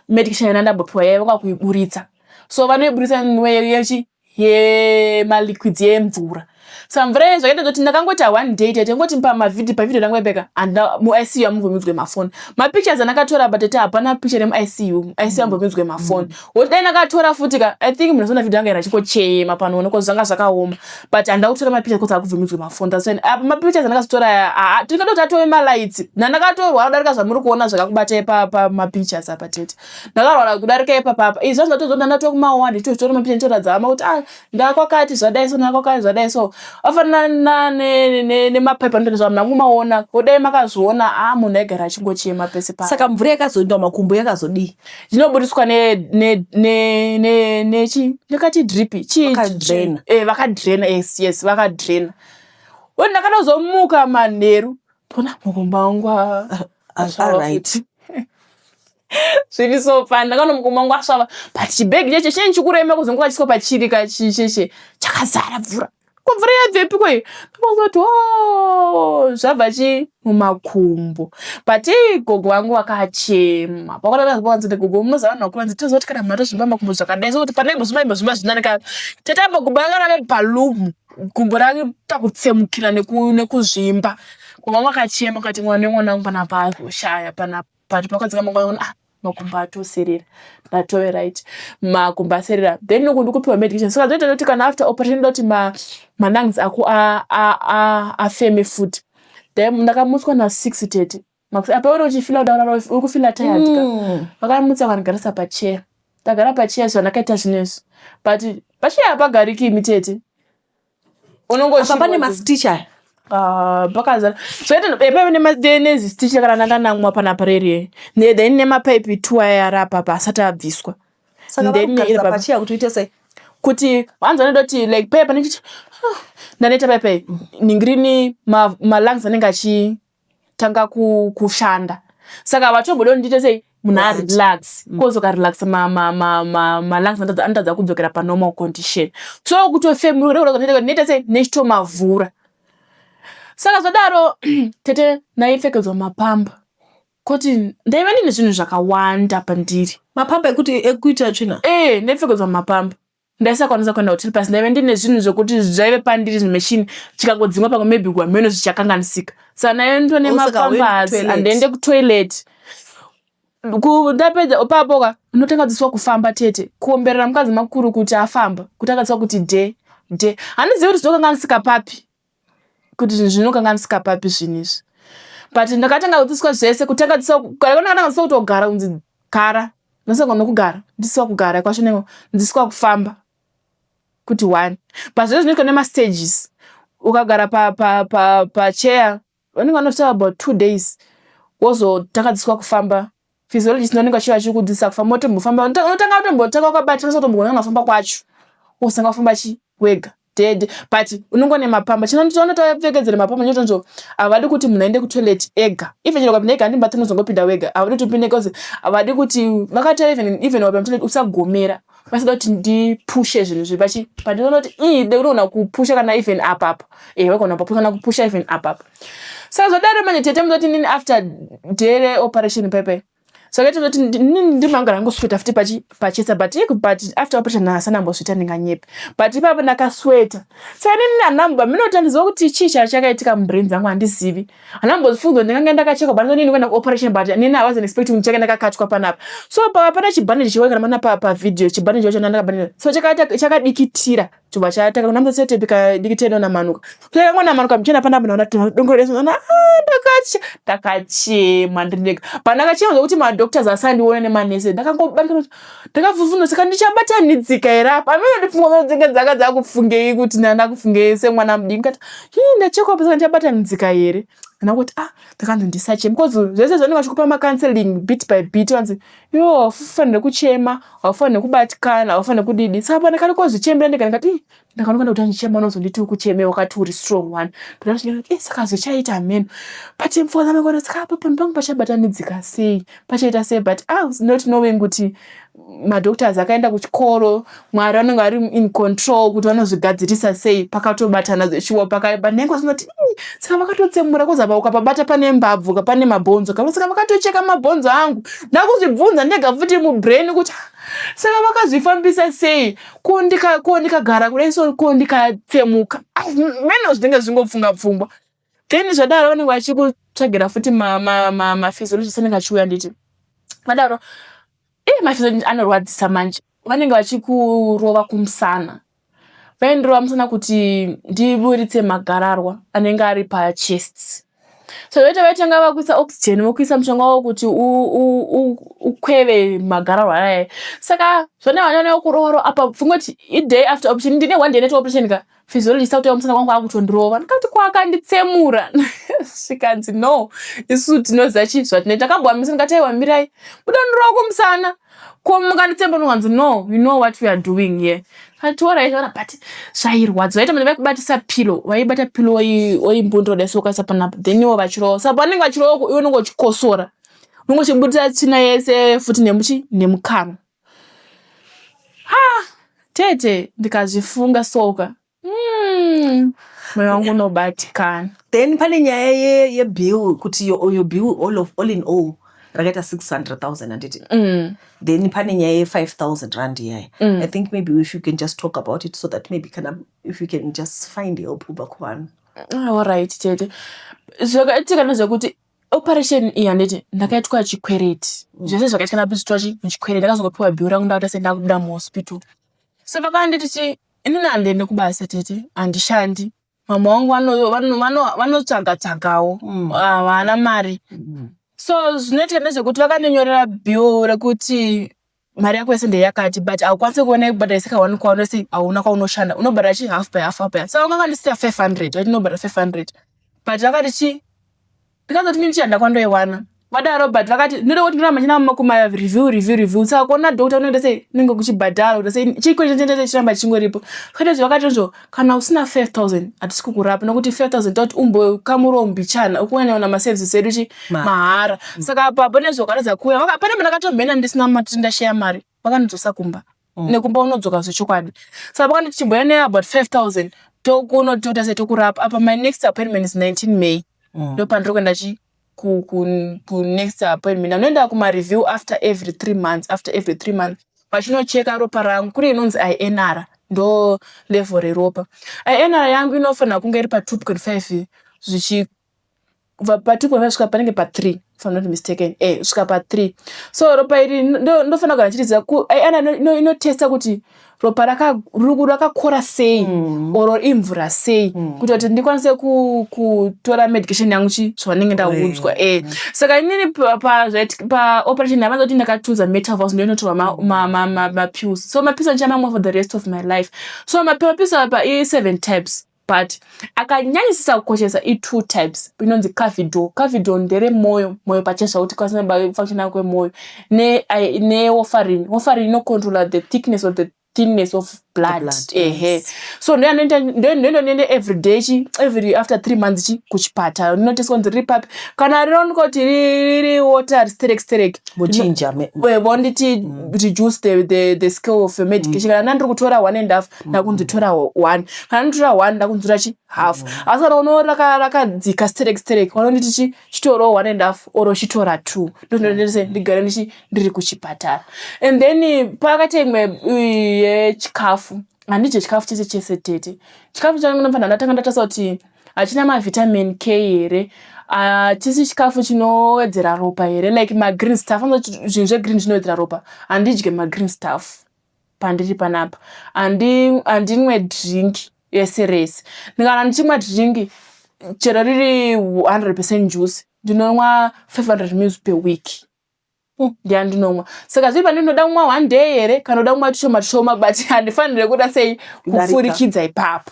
medication yandambopiwa yaiva kwakuiburitsa so vanoiburitsa yechi yemaliquids yemvura saka mvura iyi zvakaita kuti ndakangoita one day tete ngoti pamavhidhio pavhidhio rangu ipeka handina muICU amubvumidzwe mafoni mapictures andakatora but tete hapana picture remuICU ICU ambobvumidzwe mafoni woti dai ndakatora futi ka I think munhu azoona vhidhio yanga ira panoona cause zvanga zvakaoma but handina kutora mapictures cause hakubvumidzwe mafoni that's why apa mapictures andakazotora haa tingatoti atove malights ndandakatorwara kudarika zvamuri kuona zvakakubatai pamapictures apa tete ndakarwara kudarika ipapapa izvi zvazvatozo ndandatova kumaward ndichitotora mapicha ndichitoratidza hama kuti ah ndakwakati zvadai so ndakwakati zvadai so afanana nemapaipi anotoendeswa munhu angomaona kudai makazviona a munhu aigara achingochema pese pa Saka mvura yakazoenda mumakumbo yakazodii? Zvinobudiswa nechi ndakati drip chi Vakadraina. Vakadraina, yes, vakadraina. We ndakatozomuka manheru ndona makumbo angu asvava futi. Zviri so funny ndakaona makumbo angu asvava but chibhegi cheche chinenge chikurema kuzonge wachiiswa pachiri ka cheche chakazara mvura. Ko mvura yabvepi ko iyi? Ndakazoti hoo zvabva chi mumakumbo. But gogo vangu vakachema. Vakaona gogo munoziva vanhu vakuru vanzi toziva kuti kana munhu atozvimba makumbo zvakadai sokuti pane imbozvimba imbozvimba zvinani ka. Tete apa gumbo ranga rave balloon gumbo raita kutsemukira nekuzvimba. Gogo vangu vakachema vakati mwana wemwana wangu panapa azoshaya panapa. But pakadzika mangwana ah makumbo atoserera ndatove right makumbo aserera then uku ndikupiwa medication saka zvoita kuti kana after operation ndoda kuti malungs ako afeme futi then ndakamutswa na6 tete apa uri uchifila kuda kurara uri kufila tired ka vakamutsa vakandigarisa pachair ndagara pachair zvandakaita zvinezvi but pachair hapagariki imi tete. Apa pane mastitch aya. Pakazara zvoita paive nezistitch kana ndandanamwa panapa reri then nemapaipi two aya ari apapa asati abviswa. Saka vakugarisa pachair kuti uite sei? Kuti vanzi vanoda kuti like paya pane chichi ndaneta paya paya ningirini malungs anenge achitanga kushanda saka havatombodi kuti ndiite sei munhu arelax cause ukarelaxa malungs anotadza kudzokera panormal condition so kutofemura ndinoita sei nechitomavhura saka zvadaro tete ndaipfekedzwa mapamba. Kuti ndaiva ndine zvinhu zvakawanda pandiri. Mapamba ekuti ekuita tsvina? Eh, ndaipfekedzwa mapamba. Ndaisakwanisa kuenda kutoilet pasi ndaive ndine zvinhu zvekuti zvaive pandiri zvimachine chikangodzimwa pamwe maybe kwamheno zvichakanganisika. Saka ndaive nditone Oh, saka hauendi mapambers kutoilet. handiende kutoilet. Ndapedza ipapo ka ndinotanga kudzidziswa kufamba tete kuomberera mukadzi makuru kuti afamba kuti akadzidziswa kuti dhe dhe handizivi kuti zvinokanganisika papi kuti zvinhu zvinokanganisika papi zvinhu izvi but ndakatanga kudzidziswa zvese kutanga ndakatanga kudzidziswa kutogara kunzi gara ndosangana nokugara ndiswa kugara kwacho neko ndiswa kufamba kuti one but zvese zvinoitwa nemastages ukagara pachair pa, pa, pa chair, vanenge vanoita about 2 days wozotanga kufamba. Physiologist vanenge vachiva vachikudzidzisa kufamba wotombofamba unotanga kutombotanga wakabatira usatomboona kana kufamba kwacho wozotanga kufamba chi wega dede but unongo nemapamba chinotopfekedzera mapamba nchotonzo havadi kuti munhu aende kutoilet ega even chero ukapinda ega handi mubathroom unozongopinda wega havadi kuti upinde cause havadi kuti vakataura even wapinda mutoilet usagomera vasida kuti ndipushe zvinhu zviri pachi but ndinoona kuti ii ndinoona kupusha kana even apapa eh vaigona kupusha kana kupusha even apapa. Saka zvadaro manje tete munoti nini after day reoperation pepe zvakaita kuti inini ndimangara ngosweta futi pachi pachest but but after operation hasana ambozviita ndinganyepe but ipapo ndakasweta. Saka inini handinamba minoti handiziva kuti chii chakaitika mubrain dzangu handizivi handambozifunga kuti ndingange ndakachekwa but nini kuenda kuoperation but nini I wasn't expecting kuti ndichange ndakakatwa panapa. So pava pane chibhandeji chiwa kana mana pavideo chibhandeji chacho ndandakabhandeja so chakaita chakadikitira chobva chatanga kunamisa setepi kadikitira inonamanuka so yakangonamanuka muchienda panapa ndaona dongo reso ndaona ah ndakache ndakachema ndiri ndega but ndakachema zvekuti madoctors asandiona nemanesi ndakangobatikana ndakavhuvhuna saka ndichabatanidzika here apa amene ndipfungwa dzinge dzanga dzakufungei kuti ndakufungei semwana mudiki ndikati hii ndachekwa apa saka ndichabatanidzika here ndakoti ah ndakanzi ndisachema because zvese zvanenge vachikupa macounseling bit by bit vanzi iwe haufaniri kuchema haufaniri kubatikana haufaniri kudidi saka pandakati kozvichembera ndega ndikati ii ndakanoona kuti andichema unozonditi ukucheme wakati uri strong one ndakati eh saka zvichaita hameno but mfona mangwana saka apa panhu pangu pachabatanidzika sei pachaita sei but I was not knowing kuti madoctors akaenda kuchikoro mwari vanenge vari in control kuti vanozvigadzirisa sei pakatobatana zveshuwa panenge vasinoti saka vakatotsemura kuzapa ukapabata pane mbabvu pane mabhonzo saka vakatocheka mabhonzo angu ndakuzvibvunza ndega futi mubrain kuti saka vakazvifambisa sei ko ndikagara kudai so ko ndikatsemuka meno zvinenge zvingopfunga pfungwa then zvadaro vanenge vachikutsvagira futi maphysiologist anenge achiuya nditi vadaro iye maphysiologist anorwadzisa manje vanenge vachikurova kumusana vaindirova musana kuti ndiburitse magararwa anenge ari pachest so vaita vaitanga vakuisa oxygen vokuisa mushonga wavo kuti ukweve magararwa aya saka zvone vanyanya kurova apa pfungwa kuti iday after operation ndine one day net operation ka physiologist akutoya musana kwangu akutondirova ndikati kwakanditsemura zvikanzi no isusu tinoziva chii zvatinoita ndakambowamisa ndikati aiwa mirai mudandirova kumusana ko mukanditsemura ndokanzi no you know what we are doing here kati alright vana but zvairwadza vaita mane vaikubatisa pillow vaibata pillow oimbundira dai sokaisa panapa then ivo vachirova saka pavanenge vachirova iwe unenge uchikosora unenge uchibudisa tsvina yese futi nemuchi nemukanwa ha tete ndikazvifunga soka moyo wangu unobatikana. Then pane nyaya yebill kuti your bill all in all rakaita 600 000 handiti? Then pane nyaya ye5 000 rand iyaya. I think maybe if you can just talk about it so that maybe kana if you can just find help kubva kuvanhu. Alright tete zvakaitika ndezvekuti operation iyi handiti ndakaitwa chikwereti zvese zvakaitika ndapitwa muchikwereti ndakazongopiwa bill rangu ndakuita sendakubuda muhospital so vakanditi chi inini handiendi kubasa tete handishandi mama vangu vanotsvaga tsvagawo havana mari so zvinoitika ndezvekuti vakandinyorera bill rekuti mari yako yese ndeyakati but haukwanisi kuona kubhadharisa kaone kwaunose hauna kwaunoshanda unobhadhara chi half by half half by half saka vanga 500 vati unobhadhara 500 but vakati chi ndikazoti nini chihanda kwandoiwana vadaro but vakati ndinoda kuti ndoramba ndchienda kuma review review review saka kuona doctor unoenda sei unenge kuchibhadhara kuti sei chikwereti chiramba chingoripo kwete vakati izvo kana usina 5000 hatisi kukurapa nokuti 5000 toti umbokamurawo mbichana ukuwanyaona maservices edu chi mahara saka apa pane zvakaratidza kuuya pane munhu akatomhena ndisina mati ndasheya mari vakandidzosa kumba nekumba unodzoka zvechokwadi saka vakanditi chimboya ne about 5000 tokuno toita sei tokurapa apa my next appointment is 19 May ndo pandiri kuenda chi Kunext appointment ndinoenda kumareview after every 3 months. After every 3 months vachinocheka ropa rangu. Kune inonzi INR, ndo level reropa. INR yangu inofanira kunge iri pa2.5, zvichi kubva pa2.5 svika panenge pa3, if I'm not mistaken, svika pa3. So ropa iri ndofanira kugara ndichiriziva. INR inotesta kuti ropa rakakora sei or imvura sei, kuita kuti ndikwanise kutora medication yangu chi zvavanenge ndaudzwa. Saka inini paoperation yavanza kuti ndakatuza Metavals, ndo inotorwa mapills. So mapills andichamamwa for the rest of my life. So mapills apa i7 types, but akanyanyisisa kukoshesa i2 types inonzi Carvidol. Carvidol nderemwoyo, mwoyo pachezva kuti kwanisa function kwemwoyo, newarfarin. Warfarin inocontrola the thickness of the thinness of blood. Blood, ehe. Yes. So ndoinoenda every day chi every after 3 months chi kuchipatara, ndinoteswa kunzi riri papi. Kana rinoonekwa kuti riri water sterek sterek, Vochinja vonditi reduce the scale of your medication. Kana ndandiri kutora one and half, ndakunzi tora one. Kana nditora one, ndakunzi tora chi half. Asi kana uno rakadzika sterek sterek, vanonditi chi chitorawo one and half or chitora two. Ndozvinoendese ndigare ndiri kuchipatara. And then pakati imwe yechikafu, handidye chikafu chese chese, tete. Chikafu changu ndinofanira ndatanga ndatarisa kuti hachina mavitamin K here, chisi chikafu chinowedzera ropa here, like magreen stuff. Anozoti zvinhu zvegreen zvinowedzera ropa. Handidye magreen stuff pandiri panapa. Handinwe drink rese rese. Kana ndichimwa drink, chero riri 100% juice, ndinomwa 500 mils per week ndiyandinomwa. Saka zviri pandinoda kumwa one day here kana uda kumwa tushoma tushoma, but handifaniri kuda sei Kudarika. Kupfurikidza ipapo.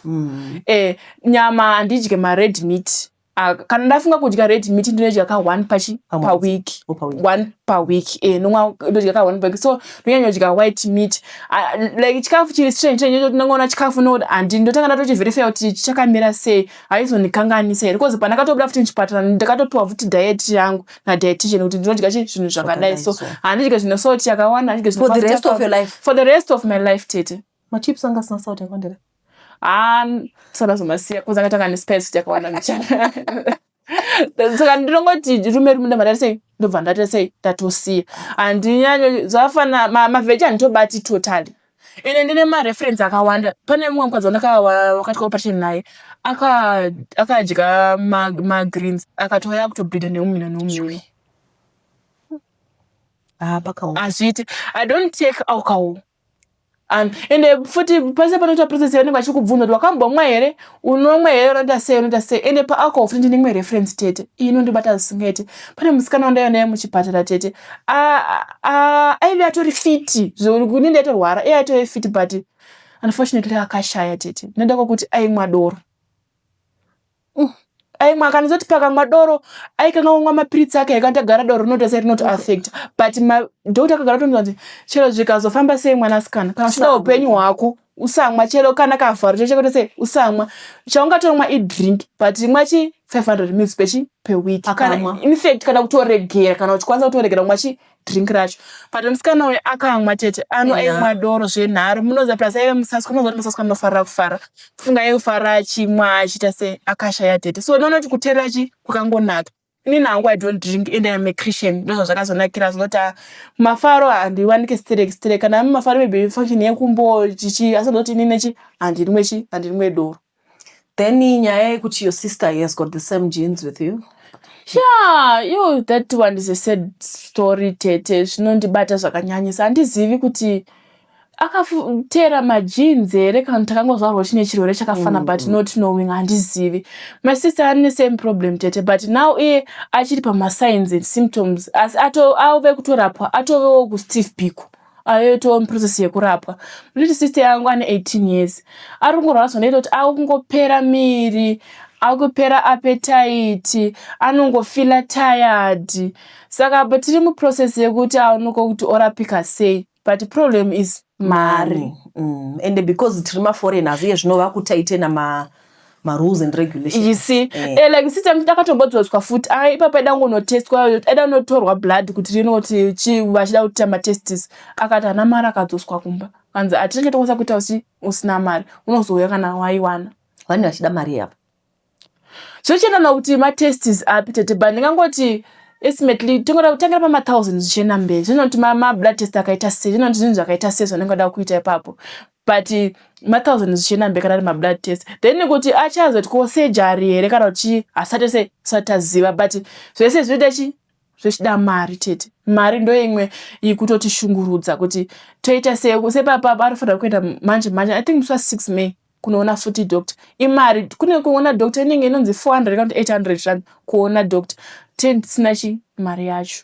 Nyama handidye mared meat. Ah, kana ndafunga kudya red meat, ndinodya ka one pachi Pamwedzi. Paweek. Oh, paweek. One per week. Nomwa ndodya ka one per week. So ndonyanyodya white meat. Ah, like chikafu chiri strange strange choti ndinongoona chikafu no handi ndotanga ndatochiverifya kuti chakamira sei, haizondikanganisa here, because pandakatobuda futi muchipatara ndakatopiwa futi diet yangu nadietitian kuti ndinodya chi zvinhu zvakadai. So so. Handidye zvine salt yakawanda, handidye zvine For the mafuta rest of yakawanda. your life? For the rest of my life, tete. Machips anga asina salt yakawanda here? Ah, sanazomasiya kuzi akatanga nespice yakawanda mbichana. Saka ndinongoti rume rume ndobva ndati sei, ndobva ndati sei, ndatosiya. Handinyanyo zvafana maveggie handitobati totally. Ine ndine mareference akawanda. Pane mumwe mukadzi wandakawakatya operation naye, akadya magreens, akatouya akutobleeda neumhino neumhino. Ah, pakaoma. Hazviiti. I don't take alcohol. Ende futi pese panoitwa process yavanenge vachikubvunza kuti wakambomwa here, unomwa here, unoita sei, unoita sei. Ende paalcohol futi ndine imwe reference, tete. Iyi inondibata zvisingaiti. Pane musikana wandaiva naye muchipatara, tete. Aive atori fit ini ndaitorwara, iye aitori fit, but unfortunately akashaya, tete, nenda kwekuti aimwa doro. Aimwa, akanizoti pakamwa doro aikanga kumwa mapiritsi ake aikandagara doro rinoita sei, rinotoaffecta. But madhokta akagara tonzwa kuti chero zvikazofamba sei, mwanasikana, kana uchida upenyu hwako, usamwa chero kana kavharo chechekuita sei, usamwa. Chaungatomwa idrink, but imwa chi 500 mils pechi per week. Kana Akamwa. In fact, kana kutoregera, kana uchikwanisa kutoregera kumwa chi drink racho. But musikana uyu akamwa, tete. Ano aimwa doro zvenharo. Munoziva, plus aive musaswa. Munoziva kuti musaswa anofarira kufara. Funga aifara achimwa achiita sei, akashaya, tete. So unoona kuti kuteerera chi kwakangonaka. Inini hangu I don't drink and I'm a Christian. Ndozvazvakazonakira zvinoti mafaro handiwanike sterek sterek. Kana mafaro, maybe function yekumbo chichi, asi ndoti inini chi handinwe chi handinwe doro. Then nyaya yekuti your sister has got the same genes with you. Yeah, yo, that one is a sad story, tete. Zvinondibata zvakanyanyisa. Handizivi kuti akateera magenes here kana kuti takangozvarwa chine chirwere chakafana, but not knowing, handizivi. My sister ane same problem, tete, but now iye achiri pamasigns and symptoms, asi ave kutorapwa, atovewo kuSteve Biko, aitova muprocess yekurapwa. Nditi sister yangu ane 18 years, ari kungorwara zvinoita kuti akungopera miri, akupera appetite, anongofeela tired. Saka apa tiri muprocess yekuti aonekwa kuti orapika sei, but problem is mari. And because tiri maforeigners, iye zvino vakutaitena marules and regulations. You see? Eh. Like sister akatombodzoswa futi. Ipapo aida kungonotestwa, aida kunotorwa blood kuti rinoti vachida kuita matestis. Akati haana mari, akadzoswa kumba, kanzi hatinenge tokwanisa kuita usina mari, unozouya kana waiwana. Vanenge vachida mari yavo. Zvichienderana kuti matests api, tete, but ndingangoti estimately tingoda kutangira pama1000 zvichienda mberi. Zvinoti mablood test akaita sei, zvinoti zvinhu zvakaita sei zvanenge da kuita ipapo, but ma1000 zvichienda mberi kana ari mablood test. Then kuti achazotiko surgery here kana kuti hasati sei, tisati taziva, but zvese zvinoita chi zvichida mari, tete. Mari ndo imwe ikutotishungurudza kuti toita sei. Sepapa anofanira kuenda manje manje, I think musi wa6 May, kunoona futi doctor. Imari kune kuona doctor inenge inonzi 400 kana kuti 800 rand kuona doctor. Ten tisina chi mari yacho.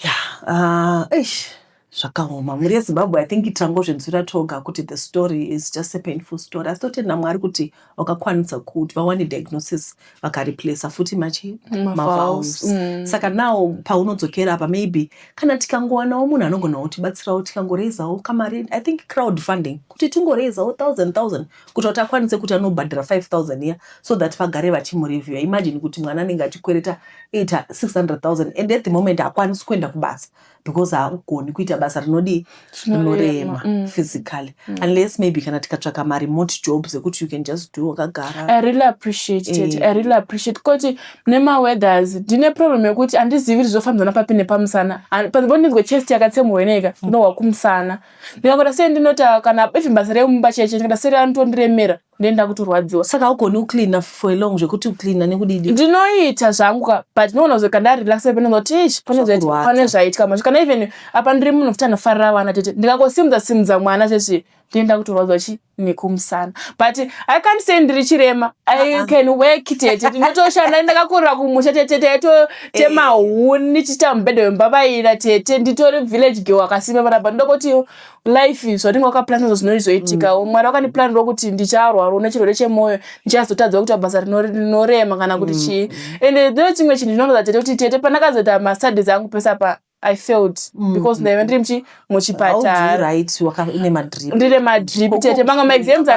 Yeah, eish, zvakaoma, mhuri yeZimbabwe. I think tangozvinzwira toga kuti the story is just a painful story, asi totenda Mwari kuti vakakwanisa kuti vawane diagnosis, vakareplaca futi machi mavalves. Saka now paunodzokera apa, maybe kana tikangowanawo munhu anogona kutibatsirawo, tikangoreizawo kamari, I think crowd funding, kuti tingoreizawo thousand thousand kuti akwanise kuti anobhadhara 5000 iya, so that vagare vachimureviewa. Imagine kuti mwana anenge achikwereta 600 000 and at the moment haakwanisi kuenda kubasa because haagoni kuita basa rinodii, rinorema physically, unless maybe kana tikatsvaka maremote jobs ekuti you can just do wakagara. I really appreciate it. I really appreciate kuti nemaweathers ndine problem yekuti handizivi kuti zvofambidzana papi nepamusana. Panzvimbo ndinzwe chest yakatsemurwa ineka, ndinohwa kumusana. Ndikangota sei, ndinota kana even basa remumba cheche, ndikata sei ranotondiremera, ndoenda kutorwadziwa. Saka haugoni kucleana for long, zvekuti kucleana nekudidi? Ndinoita zvangu ka, but ndinoona kuzo kana ndarelaxa panonza kuti ish, pane Zvakurwadza. Pane zvaitika manje. Kana even apa ndiri munhu futi anofarira vana, tete, ndingangosimudza simudza mwana chesvi, ndoenda kutorwadzwa chi nekumusana. But I can't say ndiri chirema. I can work, tete. Ndinotoshanda. Ndakakurira kumusha, tete. Taitotema huni, tichiita mubhedha wembavaira, tete. Nditori village girl akasimba panapa. Ndinongoti life zvatinge wakaplana zvinoizoitikawo. Mwari wakandiplanirawo kuti ndicharwarawo nechirwere chemwoyo, ndichazotadza kuita basa rinorema kana kuti chii. Ende ndo chimwe chinhu chinoratidza, tete, kuti tete, pandakazoita mastudies angu pese apa, I failed because ndaiva ndiri muchipatara. Right, une madrip. Ndine madrip, tete. Mamwe maexams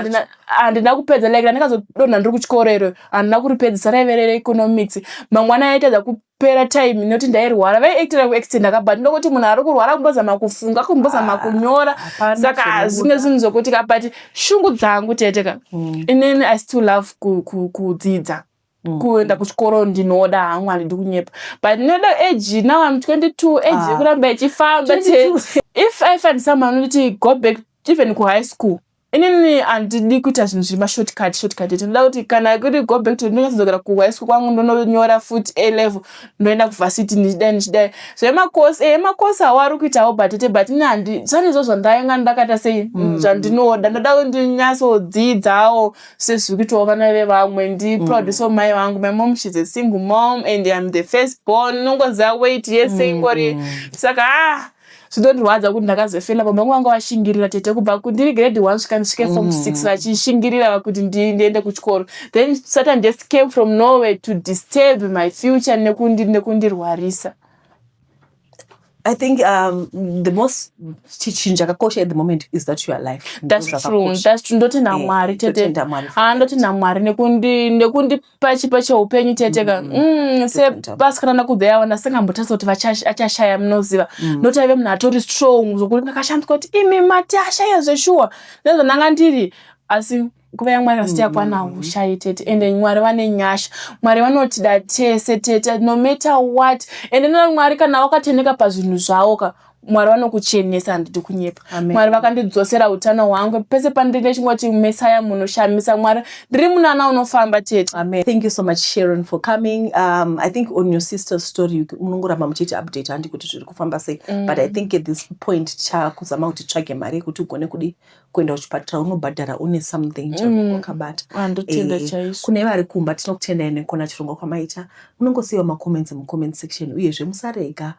handina kupedza, like ndandakazodonha ndiri kuchikoro iro, handina kuripedzisa, raive reeconomics. Mangwana aitadza kupera time nekuti ndairwara. Vaiactira kuextenda ka, but ndokuti munhu ari kurwara kumbozama kufunga, kumbozama kunyora. Hapana Saka zvinobuda. Zvimwe zvinhu zvokuti ka, but shungu dzangu, tete ka, inini I still love kudzidza, kuenda kuchikoro. Ndinoda hangu, handidi kunyepa, but ndinoda age, now I'm 22, age yekuramba ichifamba. 22. If I find someone unoti go back even kuhigh school, inini handidi kuita zvinhu zviri mashortcut shortcut. Ndinoda kuti kana kuri go back to, ndinonyatsodzokera kuhigh school kwangu, ndononyora futi A level, ndoenda kuvarsity, ndichidai ndichidai zvemakosi. Makosi awo ari kuitawo, but tete, but ini handi zvanizvo zvandainga ndakaita sei zvandinoda. Ndoda kuti ndinyatsodzidzawo sezviri kuitawo vana vevamwe, ndiproud. So mai vangu, my mom, she's a single mom and I'm the first born. Unongoziva weight yese ingori. Saka zvinondirwadza kuti ndakazofela. Baba vangu vanga vashingirira, tete, kubva ndiri grade 1 svika ndisvike form 6, vachishingirira kuti ndiende kuchikoro. Then Satan just came from nowhere to disturb my future nekundirwarisa. I think the most chinhu chakakosha at the moment is that you are alive. That's true, that's true. Ndotenda Mwari, tete. Totenda Mwari for Ah, ndotenda Mwari nekundipa chipo cheupenyu, tete ka. Sepasikana nakubva ndasingambotarisa kuti achashaya, munoziva, nokuti aive munhu atori strong, zvokuti ndakashandiswa kuti imi mati ashaya zveshuwa nezvandanga ndiri. Asi nguva yaMwari asati yakwana, ushayi, tete. Ende Mwari vane nyasha. Mwari vanotida tese, tete, no matter what. Ende nona Mwari, kana wakatendeka pazvinhu zvavo ka, Mwari vanokuchenesa. Handidi kunyepa. Amen. Mwari vakandidzosera utano hwangu. Pese pandiri chingoti mesaya munoshamisa, Mwari. Ndiri munana unofamba, tete. Amen. Thank you so much, Sharon, for coming. I think on your sister's story, munongoramba muchiiti update, handi, kuti zviri kufamba sei. But I think at this point, chakuzama kuti tsvage mari yekuti ugone kudi kuenda kuchipatara, unobhadhara une something chaunenge wakabata. Andotenda chaizvo. Kune vari kumba, tinokutendai nekuona chirongwa kwamaita. Munongosiyiwa macomments mucomment section. Uyezve musarega,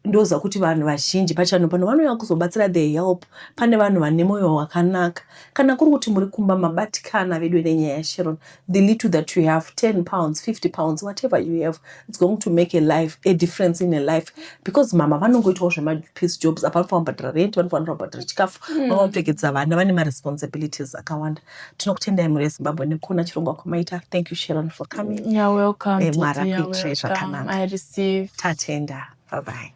ndoziva kuti vanhu vazhinji pachano pano vanouya kuzobatsira, the help. Pane vanhu vane mwoyo wakanaka. Kana kuri kuti muri kumba mabatikana vedu nenyaya yaSharon, the little that you have, £10, £50, whatever you have, it's going to make a life, a difference in a life, because mama vanongoitawo zvemapiece jobs apa. Vanofanira kubhadhara rent, vanofanira kubhadhara chikafu, vanopfekedza vana, vane maresponsibilities akawanda. Tinokutendai, mhuri yeZimbabwe, nekuona chirongwa kwamaita. Thank you, Sharon, for coming. You're welcome. Mwari Tete, you're akuitire welcome. zvakanaka. I receive. Tatenda. Bye bye.